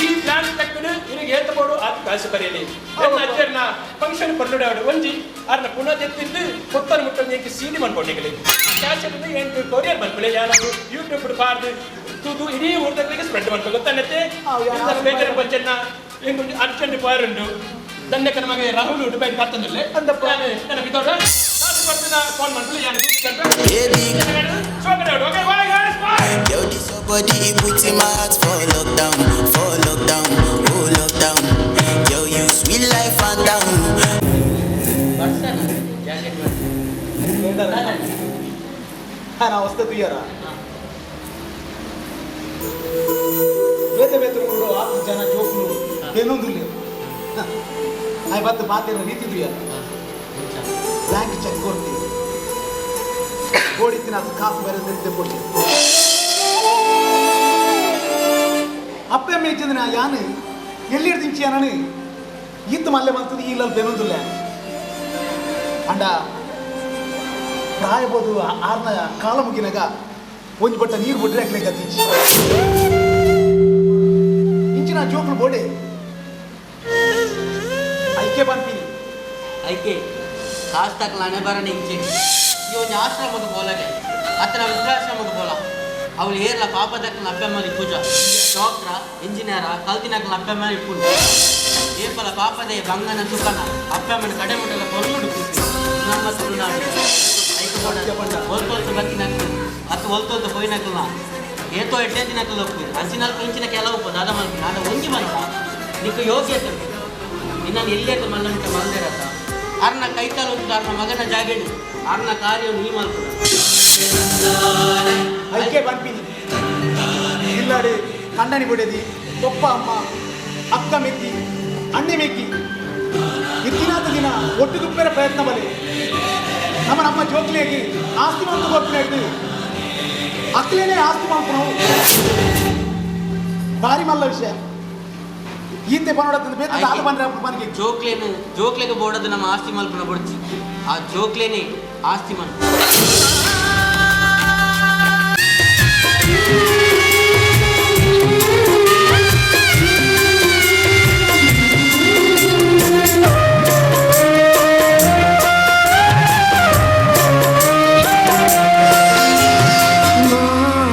ಈ ಬ್ಲಾಂಕ್ ಚೆಕ್ ಇನಿಗೆ ಏತ ಬೋಡು ಆತ ಕಾಸು ಬರೆಯಲಿ ಎನ್ನ ಅಜ್ಜರ್ನ ಫಂಕ್ಷನ್ ಪರ್ಲುಡೆ ಅವಡು ಒಂಜಿ ಆರ್ನ ಪುನಃ ತೆತ್ತಿದ್ದು ಕೊತ್ತನ ಮುಟ್ಟೊಂದು ಎಂಕ್ ಸೀಡಿ ಮನ್ಕೊಂಡಿಗಲಿ ಕ್ಯಾಸೆಟ್ ಎಂಕ್ ಕೊರಿಯರ್ ಮನ್ಪುಲೆ ಯಾರು ಯೂಟ್ಯೂಬ್ ಪಾರ್ದು ತುದು ಇಡೀ ಊರ್ದಗಳಿಗೆ ಸ್ಪ್ರೆಡ್ ಮನ್ಪು ಗೊತ್ತನ್ನತ್ತೆ ಬೇಜಾರು ಬಚ್ಚನ್ನ ಎಂಕ್ ಅರ್ಜೆಂಟ್ ಪೋಯರುಂಡು ದಂಡಕನ ಮಗ ರಾಹುಲ್ ಉಂಟು ಬೈಟ್ ಬರ್ತಂದಿಲ್ಲ ನನ್ನ ಬಿದ್ದೋಡ ಕಾಸು ಬರ್ತಿನ ಫೋನ್ ಮನ್ಪುಲೆ ಯಾನು okay bye guys bye Yo, this your body, it puts in my heart for lockdown, for lockdown, oh lockdown. Yo, you sweet life, Fanta. ಹಾ ನಾ ವಸ್ತು ತುಯ್ಯಾರ ಬೇತೆ ಬೇತೆ ಊರು ಆತು ಜನ ಜೋಕುಲು ಏನೊಂದು ಆಯ್ ಬತ್ತು ಬಾತಿರ ರೀತಿ ತುಯ್ಯಾರ ಬ್ಯಾಂಕ್ ಚೆಕ್ ಕೊಡ್ತೀನಿ ಕೋಡಿತ್ತಿನ ಅದು ಕಾಸು ಬರೋದ್ರಿಂದ ಕೊಡ್ತೀನಿ ಅಪ್ಪೆ ಮೇಚಂದ್ರೆ ಯಾನು ಎಲ್ಲಿ ಹಿಡ್ದಿಂಚಿ ನಾನು ಈತ ಮಲ್ಲೆ ಬಂತದ್ದು ಇಲ್ಲ ಬೆನೊಂದಿಲ್ಲ ಅಂಡ ಪ್ರಾಯಬೋದು ಆರ್ನ ಕಾಲ ಮುಗಿನಾಗ ಒಂಜಿ ಬಟ್ಟ ನೀರು ಬಿಟ್ರೆ ಅಕ್ಲೆ ಗತಿಂಚಿ ಇಂಚಿನ ಜೋಕ್ಲು ಬೋಡೆ ಐಕೆ ಬಂತೀನಿ ಐಕೆ ಕಾಸು ತಕ್ಕಲಾನೆ ಬರಣ ಇಂಚಿ ಈ ಒಂಜಿ ಆಶ್ರಮಕ್ಕೆ ಬೋಲಗೆ ಅತನ ವೃದ್ಧಾಶ್ರಮಕ್ಕೆ ಬೋಲ ಅವಳು ಏರ್ಲ ಪಾಪದಕ್ಕನ ಅಪ್ಪೆಮ್ಮಲಿ ಪೂಜಾ ಡಾಕ್ಟ್ರ ಇಂಜಿನಿಯರ ಕಲ್ತಿನಕ್ಕನ ಅಪ್ಪೆಮ್ಮಲಿ ಪೂಜೆ ಏಪಲ ಪಾಪದೇ ಬಂಗನ ಸುಖನ ಅಪ್ಪೆಮ್ಮನ ಕಡೆ ಮುಟ್ಟಲ ಕೊರ್ಲುಡು ನಮ್ಮ ತುಳುನಾಡು ಐಕೆ ಬೋಡ ಬತ್ತಿನಕ್ಕ ಅತ್ತು ಒಲ್ತೊಲ್ತು ಪೋಯಿನಕಲ್ನ ಏತೋ ಎಡ್ಡೆ ದಿನಕಲ್ ಒಪ್ಪು ಅಂಚಿನಲ್ಪ ಇಂಚಿನ ಕೆಲವು ಉಪ್ಪು ದಾದ ಮಲ್ಪು ನಾಡ ಒಂಜಿ ಮಲ್ಪ ನಿಕ್ಕು ಯೋಗ್ಯತೆ ನಿನ್ನನ್ನು ಎಲ್ಲಿಯಾಕ ಮಲ್ಲ ಮುಟ್ಟ ಮಲ್ದೇರತ್ತ ಅರ್ನ ಕೈತಾಲ ಒಂದು ಅರ್ನ ಮಗನ ಜಾಗೆಡು ಅರ್ನ ಕಾರ್ಯ ನೀ ಮಲ್ಪು ಐಕೆ ಪನ್ಪಿನಿ ಇಲ್ಲಾಡಿ ಕಂಡನಿ ಬಿಡದಿ ಪೊಪ್ಪ ಅಮ್ಮ ಅಕ್ಕ ಮೆಕ್ಕಿ ಅಣ್ಣೆ ಮೆಕ್ಕಿ ಇತ್ತಿನಾದ ದಿನ ಒಟ್ಟು ತುಪ್ಪೆರ ಪ್ರಯತ್ನ ಬಲೆ ನಮ್ಮ ನಮ್ಮ ಜೋಕ್ಲಿಯಾಗಿ ಆಸ್ತಿ ಮಂತು ಕೊಟ್ಟಿದ್ದು ಅಕ್ಲೇನೆ ಆಸ್ತಿ ಮಾಡ್ಕೊವು ಭಾರಿ ಮಲ್ಲ ವಿಷಯ ಈತೆ ಪನೋಡತ್ತಂದು ಬೇತ ದಾದ ಬಂದ್ರೆ ಮನೆಗೆ ಜೋಕ್ಲೇನು ಜೋಕ್ಲೆಗೆ ಬೋಡದು ನಮ್ಮ ಆಸ್ತಿ ಮಲ್ಪನ ಬುಡ್ಚಿ ಆ ಜೋಕ್ಲೇನೆ ಆಸ್ತಿ ಮಲ್ಪ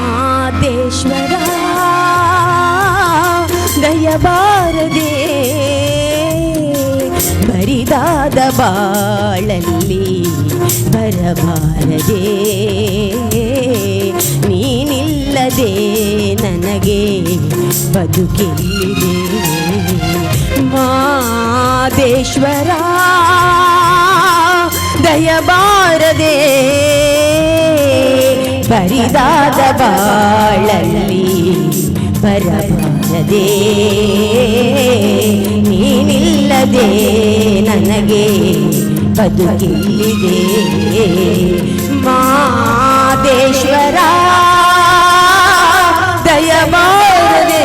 ಮಾದೇಶ್ವರ ದಯಬಾರದೆ ಬರಿದಾದ ಬಾಳಲ್ಲಿ ಬರಬಾರದೆ ನೀನಿಲ್ಲದೆ ನನಗೆ ಬದುಕಿಲ್ಲಿದೆ ಮಾದೇಶ್ವರ ದಯಬಾರದೆ ಬರಿದಾದ ಬಾಳಲ್ಲಿ ಬರಬಾರದೆ ನೀನಿಲ್ಲದೆ ನನಗೆ ಬದುಕಿಲ್ಲಿದೆ ಮಾದೇಶ್ವರ ದಯಬಾರದೆ.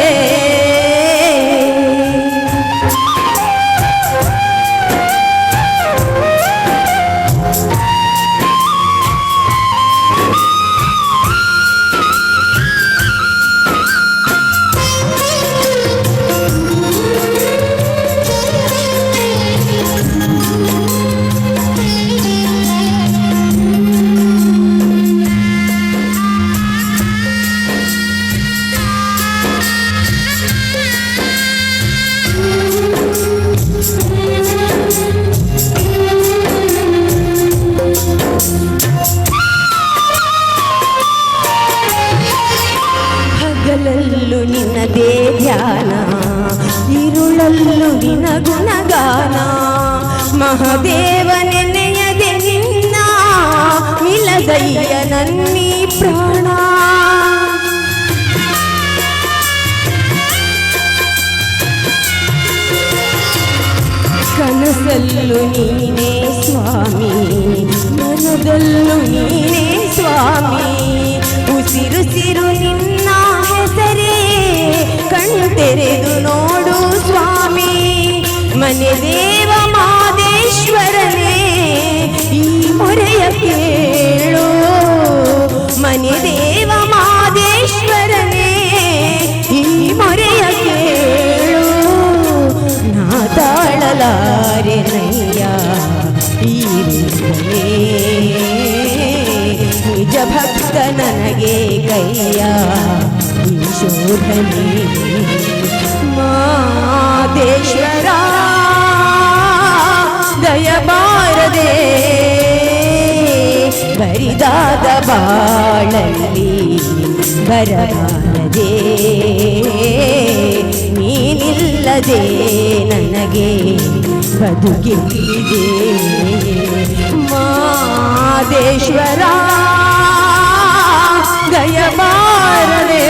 ಹಗಲಲ್ಲೂ ನಿನ್ನದೇ ಧ್ಯಾನ, ಇರುಳಲ್ಲೂ ನಿನ್ನ ಗುಣಗಾನ, ಮಹಾದೇವ ನೆನೆಯದೆ ನಿನ್ನ ಮಿಲದಯ್ಯ ನನ್ನೀ ಪ್ರಾಣ. ಕನಸಲ್ಲೂ ನೀನೇ ಸ್ವಾಮಿ, ಮನದಲ್ಲೂ ನೀನೇ ಸ್ವಾಮಿ, ಉಸಿರುಸಿರು ನಿನ್ನ ಹೆಸರೇ ಕಣ್ತೆರೆದು ನೋಡು ಸ್ವಾಮಿ. ಮನೆ ದೇವ ಮಾದೇಶ್ವರನೇ ಈ ಮೊರೆಯ ಕೇಳು, ಮನೆ ದೇವ ಮಾದೇಶ್ವರನೇ ಈ ಮೊರೆಯ ಕೇಳು. ನಾ ತಾಳಲಾರೆನಯ್ಯ ಈ ವೇದನೆ, ನಿಜ ಭಕ್ತ ನನಗೆ ಕೈಯ ಈ ಶೋಧನೆ. ಮಾದೇಶ್ವರ ದಯಬಾರದೆ ಬರಿದಾದ ಬಾಳಲ್ಲಿ ಬರಬಾರದೆ ನೀನಿಲ್ಲದೆ ನನಗೆ ಬದುಕಿದೆ ಮಾದೇಶ್ವರ ದಯಬಾರದೆ.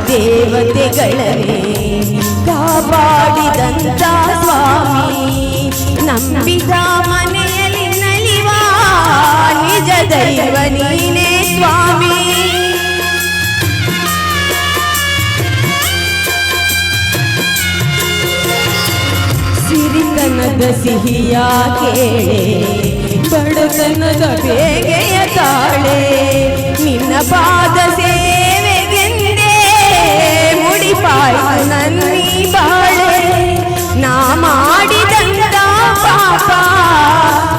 ದೇವತೆಗಳೇ ಕಾಪಾಡಿದಂತ ಸ್ವಾಮಿ, ನಂಬಿದ ಮನೆಯಲ್ಲಿ ನಲಿವ ನಿಜ ದೈವ ನೀನೇ ಸ್ವಾಮಿ. ಸಿರಿತನದ ಸಿಹಿಯ ಕೇಳೆ, ಬಡತನದ ಬೇಗೆಯ ತಾಳೆ ನಿನ್ನ ಪಾದ ಸೇವೆಗೆಂದೇ ಮುಡಿಪಾಯ್ತು ನನ್ನೀ ಬಾಳೆ. ನಾ ಮಾಡಿದಂತ ಪಾಪ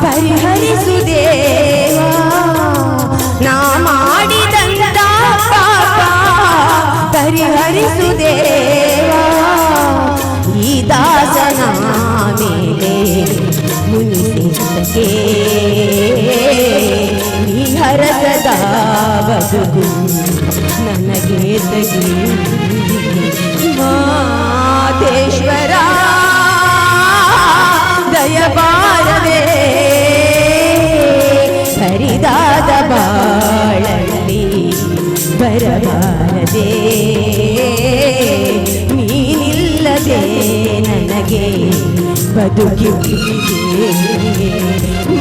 ಪರಿಹರಿಸುದೇವಾ, ನಾ ಮಾಡಿದಂತ ಪಾಪ ಪರಿಹರಿಸುದೇವಾ. ಈ ದಾಸನ ಮೇಲೆ ಮುನಿಸಿದ್ದಕ್ಕೆ ನೀ ಹರಸದ ಬದುಕು ನನಗೆ ತಗಿ. ಮಾತೇಶ್ವರ ದಯಬಾರದೆ, ಹರಿದಾದ ಬಾಳಲ್ಲಿ ಬರಬಾರದೆ, ನೀನಿಲ್ಲದೆ ನನಗೆ ಬದುಕಿದೆ.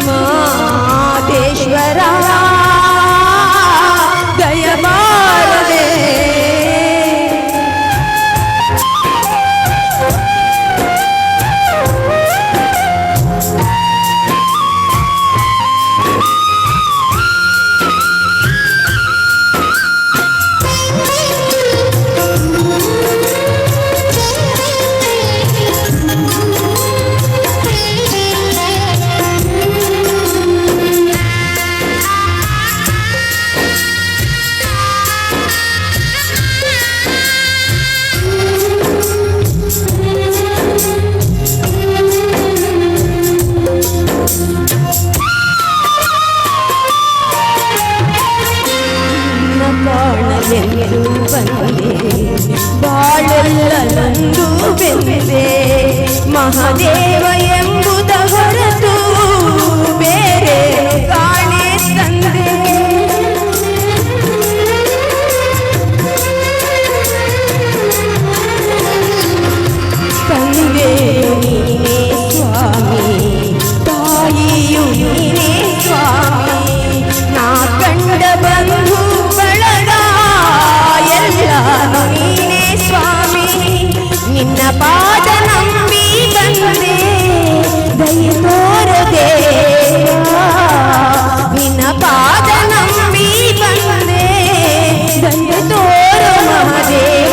ಮಾತೇಶ್ವರ ದಯಬಾರದೆ. ಕಾಣಲೆಂದು ಬಂದೆ, ಬಾಳೆಲ್ಲ ನಂದು ಬೆಂದೆ, ಮಹಾದೇವ ಎಂಬುದ ಹೊರತು ಬೇರೆ ಕಾಣೆ ತಂದೆ. ತಂದೆ ನೀನೇ ಸ್ವಾಮಿ, ತಾಯಿಯು ನೀನೇ ಸ್ವಾಮಿ, ನಾ ಕಂಡ ಬಂಧು ಬಳಗ ಎಲ್ಲಾನು ನೀನೇ ಸ್ವಾಮಿ. ನಿನ್ನ ಪಾದ ನಂಬಿ ಬಂದೆ ದಯೆ ತೋರದೆ, ನಿನ್ನ ಪಾದ ನಂಬಿ ಬಂದೆ ದಯೆ ತೋರು ಮಹಾದೇವ.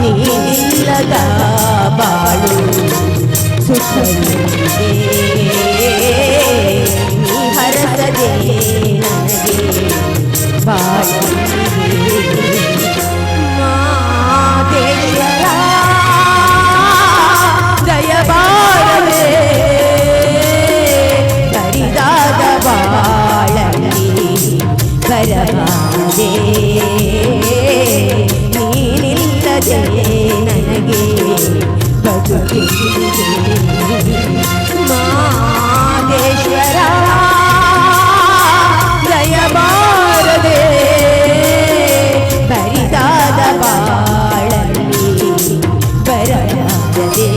ನೀನಿಲ್ಲದ ಬಾಳು ಸುಖವಿದೆ, ನೀ ಹರಸದೆ ನನಗೆ ಬಾಳಿದೆ. ಮಾದೇಶ್ವರ ದಯಬಾರದೆ, ಕರಿದಾದ ಬಾಳಲ್ಲಿ ಬರಬಾರದೆ, ನೀನಿಲ್ಲದೆ ನನಗೆ ಬದುಕಿದೆ. ಮಾದೇಶ್ವರ ದಯಬಾರದೆ, ಬರಿದಾದ ಬಾಳಲ್ಲಿ ಬರಬಾರದೆ,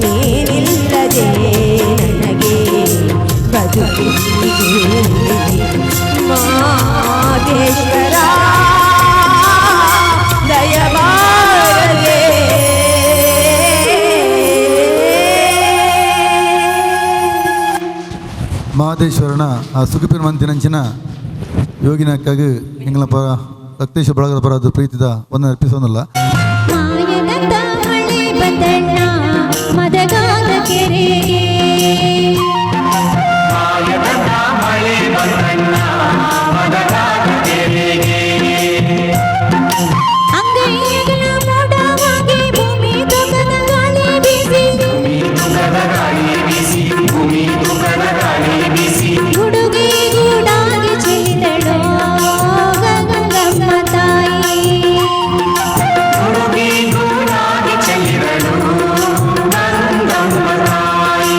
ನೀನಿಲ್ಲದೆ ನನಗೆ ಬದುಕಿದೆ. ಮಾದೇಶ್ವರ ದಯಬಾರದೆ. ಮಹದೇಶ್ವರನ ಆ ಸುಗುಪಿನ ಮಂತಿನಂಚಿನ ಯೋಗಿನಕ್ಕಾಗಿ ಎಂಗಳ ಪರ ರಕ್ತೇಶ ಬಳಗದ ಪರದ್ದು ಪ್ರೀತಿದ ಒಂದು ಅರ್ಪಿಸೋನಲ್ಲ. ಮಾಯದಂತ ಮಳೆ ಬಂದಣ್ಣ ಮದಗಾದ ಕೆರೆಗೆ, ಮಾಯದಂತ ಮಳೆ ಬಂದಣ್ಣ ಮದಗಾದ ಕೆರೆಗೆ, ಅಂಗೈಯಗಲ ಮೋಡವಾಗಿ ಭೂಮಿ ತುಕದ ಗಾಳಿ ಬೀಸಿ, ಭೂಮಿ ತುಕದ ಗಾಳಿ ಬೀಸಿ, ಭೂಮಿ ತುಕದ ಗಾಳಿ ಬೀಸಿ, ಗುಡುಗಿ ಗೂಡಾಗಿ ಚೆಲ್ಲಿದಳು ಗಂಗಮ್ಮ ತಾಯಿ, ಗುಡುಗಿ ಗೂಡಾಗಿ ಚೆಲ್ಲಿದಳು ಗಂಗಮ್ಮ ತಾಯಿ.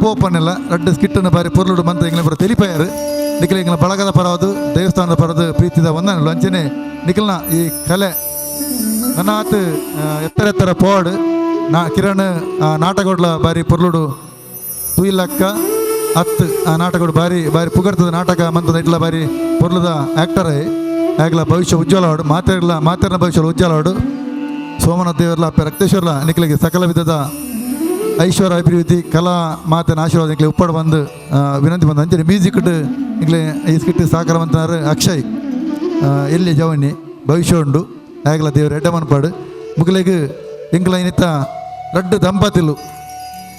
ಪೋಪನ್ನೆಲ್ಲ ರಡ್ಡು ಸ್ಕಿಟ್ಟನ್ನು ಬಾರಿ ಪೊರ್ಲುಡು ಮಂತ ಎಂಗ್ಲ ಪೂರ ತೆಲಿಪಾಯರು. ನಿಖಿಲ ಎಂಗ್ಲ ಬಳಗದ ಪರವಾದು ದೇವಸ್ಥಾನದ ಪರದು ಪ್ರೀತಿದ ವಂದನೆಲು. ಅಂಚನೆ ನಿಖಿಲ್ನ ಈ ಕಲೆ ನನ್ನಾತ್ ಎತ್ತರ ಎತ್ತರ ಪೋಡು ನಾ ಕಿರಣ್ ನಾಟಕೋಡ್ಲ ಬಾರಿ ಪೊರ್ಲುಡು ತುಯಿಲಕ್ಕ ಅತ್ತು ಆ ನಾಟಕೋಡು ಬಾರಿ ಬಾರಿ ಪುಗರ್ತದ ನಾಟಕ ಮಂತದ ಇಟ್ಲ ಬಾರಿ ಪೊರ್ಲುದ ಆ್ಯಕ್ಟರ್ ಆಗ್ಲ ಭವಿಷ್ಯ ಉಜ್ವಲ ಆಡು ಮಾತೆರ್ಲ ಮಾತೆರ್ನ ಭವಿಷ್ಯ ಉಜ್ವಲ ಆಡು. ಸೋಮನಾಥ ದೇವರ್ಲ ಅಪ್ಪೆ ರಕ್ತೇಶ್ವರ್ಲ ನಿಖಿಲಿಗೆ ಸಕಲ ವಿಧದ ಐಶ್ವರ್ಯ ಅಭಿವೃದ್ಧಿ ಕಲಾ ಮಾತನ ಆಶೀರ್ವಾದ ನಿಖಿಲೆ ಉಪ್ಪಾಡು ಬಂದು ವಿನಂತಿ ಬಂದು. ಅಂಚನೆ ಮ್ಯೂಸಿಕ್ ನಿಖಿಲೆ ಈ ಸ್ಕಿಟ್ ಸಹಕಾರ ಮಂತನಾರು ಅಕ್ಷಯ್ ಎಲ್ಲಿ ಜವಣ್ಣಿ ಭವಿಷ್ಯ ಉಂಡು ಆಗಲ ದೇವರು ಎಡ್ಡ ಮನ್ಪಾಡು ಮುಗಿಲೆಗ್ ಎಂಕ್ಲ ಇನ್ನಿತ್ತ ರಡ್ಡು ದಂಪತಿಲು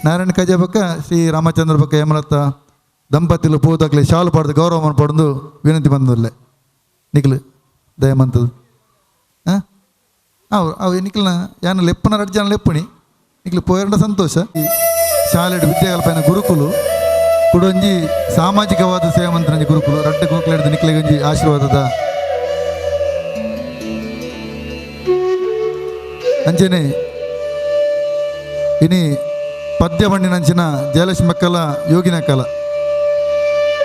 ನಾರಾಯಣ ಕಜ ಬೊಕ್ಕ ಶ್ರೀ ರಾಮಚಂದ್ರ ಬೊಕ್ಕ ಹೇಮಲತ ದಂಪತಿಲು ಪೂತಕ್ಲೆ ಶಾಲು ಪಾಡ್ದು ಗೌರವ ಮನ್ಪಾಡೊಂದು ವಿನಂತಿ ಬಂದಲ್ಲೇ ನಿಖಿಲು ದಯಮಂತದ್ದು. ಹಾಂ ಅವು ಅವು ನಿಖಿಲ್ನ ಯಾನ ಲೆಪ್ಪನ ರಡ್ಡು ಜನ ಲೆಪ್ಪಣಿ ನಿಖಿಲು ಪೋಯರಂಡ ಸಂತೋಷ. ಈ ಶಾಲೆಡ್ ವಿದ್ಯಾಕಲ್ಪನ ಗುರುಕುಲು ಕುಡೊಂಜಿ ಸಾಮಾಜಿಕವಾದ ಸೇವೆ ಮಂತ್ರಂಜಿ ಗುರುಕುಲು ರಡ್ಡು ಗುರುಕುಲು ಹಿಡಿದು ನಿಖಿಲಿಗೊಂಜಿ ಆಶೀರ್ವಾದದ ಅಂಚನೆ ಇನಿ ಪದ್ಯ ಮಣ್ಣಿನಂಚಿನ ಜಯಲಕ್ಷ್ಮಿ ಮಕ್ಕಳ ಯೋಗಿನ ಕಲ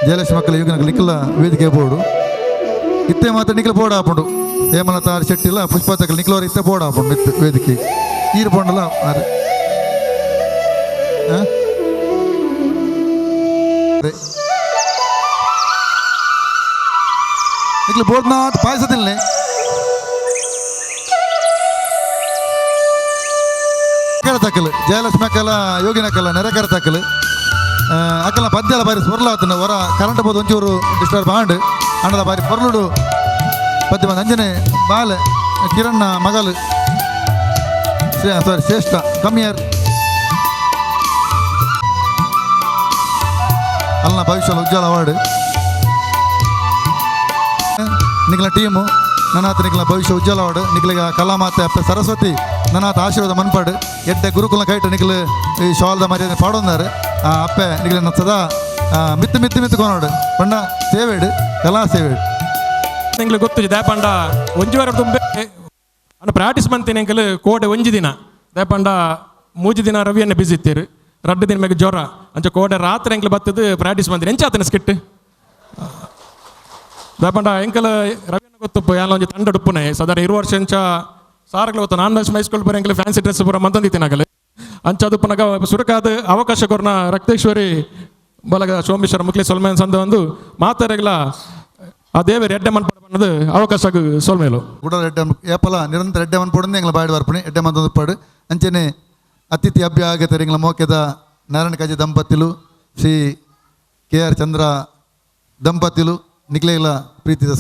ಜಯಲಕ್ಷ್ಮಿ ಮಕ್ಕಳ ಯೋಗಿನ ನಿಖಿಲ ವೇದಿಕೆ ಬೋರ್ಡು ಇತ್ತೆ ಮಾತ್ರ ನಿಖಿಲ ಬೋರ್ಡ್ ಆಪುಂಡು ಹೇಮಲತಾ ಶೆಟ್ಟಿಲ್ಲ ಪುಷ್ಪಾತಕಲ್ ನಿಖಿಲವರು ಇತ್ತೆ ಬೋರ್ಡ್ ಆಪುಂಡು ಇತ್ತು ವೇದಿಕೆ ಈರು ಪೋಂಡಲ ಅರೆ ನಿಖಿಲ ಬೋರ್ಡ್ ನಾತ್ ಪಾಯಸದಿಲ್ಲನೆ ತಕ್ಕಲು ಜಯಲಕ್ಷ್ಮಿ ಅಕ್ಕಲ ಯೋಗಿನ ಅಕ್ಕಲ ನೆರೆಕರ ತಕ್ಕಲು ಅಕ್ಕಲ ಪದ್ಯಲ ಬಾರಿ ಸೊರ್ಲಾತನ ಹೊರ ಕರೆಂಟ್ ಬೋದು ಒಂಚೂರು ಡಿಸ್ಟರ್ಬ್ ಆಂಡ್ ಅಣ್ಣದ ಬಾರಿ ಪೊರ್ಲುಡು ಪದ್ಯ ಬಂದು. ಅಂಜನೆ ಬಾಲೆ ಕಿರಣ್ಣ ಮಗಲು ಸಾರಿ ಶ್ರೇಷ್ಠ ಕಮ್ಮಿಯರ್ ಅಲ್ಲ ಭವಿಷ್ಯ ಉಜ್ವಲ ಅವಾರ್ಡ್ ನಿಖಿಲ ಟೀಮು ನನ್ನಾತ ನಿಖಿಲ ಭವಿಷ್ಯ ಉಜ್ವಲ ಅವಾರ್ಡ್ ನಿಖಿಲಿಗ ಕಲಾಮಾತೆ ಅಪ್ಪ ಸರಸ್ವತಿ ನನ್ನಾತ ಆಶೀರ್ವಾದ ಮನ್ಪಾಡು ಎಡ್ಡೆ ಗುರುಕುಲ ಕೈಟ್ ನಿಖಿಲ್ ಈ ಶಾಲ್ದ ಮರ್ಯಾದೆ ಪಾಡೊಂದಾರು ಅಪ್ಪೆ ನಿಖಿಲ ಸದಾ ಮಿತ್ತು ಮಿತ್ತು ಮಿತ್ತು ಕೊನೋಡು ಪಂಡ ಸೇವೆಡು ಕಲಾ ಸೇವೆಡು. ಎಂಗ್ಲು ಗೊತ್ತು ದಾಪಂಡ ಒಂಜಿ ವಾರ ತುಂಬೆ ಅಣ್ಣ ಪ್ರಾಕ್ಟೀಸ್ ಮಂತಿನ ಎಂಕಲ್ ಕೋಡೆ ಒಂಜಿ ದಿನ ದಾಪಂಡ ಮೂಜಿ ದಿನ ರವಿಯನ್ನ ಬಿಸಿ ಇತ್ತೀರು ರಡ್ಡು ದಿನ ಮೇಗ ಜ್ವರ ಅಂಚ ಕೋಡೆ ರಾತ್ರಿ ಎಂಕ್ಲು ಬತ್ತದು ಪ್ರಾಕ್ಟೀಸ್ ಮಂತಿನ ಎಂಚಾತನ ಸ್ಕಿಟ್ ದಾಪಂಡ ಎಂಕಲ್ ರವಿಯನ್ನ ಗೊತ್ತಪ್ಪ ಯಾಲ ಒಂಜಿ ತಂಡ ಉಪ್ಪುನೆ ಸಾಧಾರಣ 20 ವರ್ಷ ಎಂಚ ಸಾರಗಳು ಗೊತ್ತು ನಾನು ಹೈಸ್ಕೂಲ್ ಪೂರ ಎಂಕಲ್ ಫ್ಯಾನ್ಸಿ ಡ್ರೆಸ್ ಪೂರ ಮಂತಂದಿತ್ತಿನಾಗಲೆ ಅಂಚ ಅದು ಪುನಗ ಸುರಕಾದ ಅವಕಾಶ ಕೊರ್ನ ರಕ್ತೇಶ್ವರಿ ಬಲಗ ಸೋಮೇಶ್ವರ ಮುಕ್ಲಿ ಸೊಲ್ಮೇನ್ ಸಂದ ಒಂದು ಮಾತಾರಗಳ ಆ ದೇವರು ಎಡ್ಡೆ ಮನ್ಪಾಡು ಬನ್ನದು ಅವಕಾಶ ಸೊಲ್ಮೇಲು ಗುಡಲ ಎಡ್ಡೆ ಏಪಲ ನಿರಂತರ ಎಡ್ಡೆ ಮನ್ಪೊಡಂದು ಎಂಗ್ಲ ಬಾಯ್ಡ್ ವರ್ಪಣೆ ಎಡ್ಡೆ ಮಂತೊಂದು ಪಾಡು. ಅಂಚನೆ ಅತಿಥಿ ಅಭ್ಯಾಗತರು ಎಂಗ್ಲ ಮೋಕೆದ ನಾರಾಯಣ ಕಾಜಿ ದಂಪತಿಲು ಶ್ರೀ ಕೆ ಆರ್ ಚಂದ್ರ ದಂಪತಿಲು ನಿಖಿಲೆಗಳ ಪ್ರೀತಿದ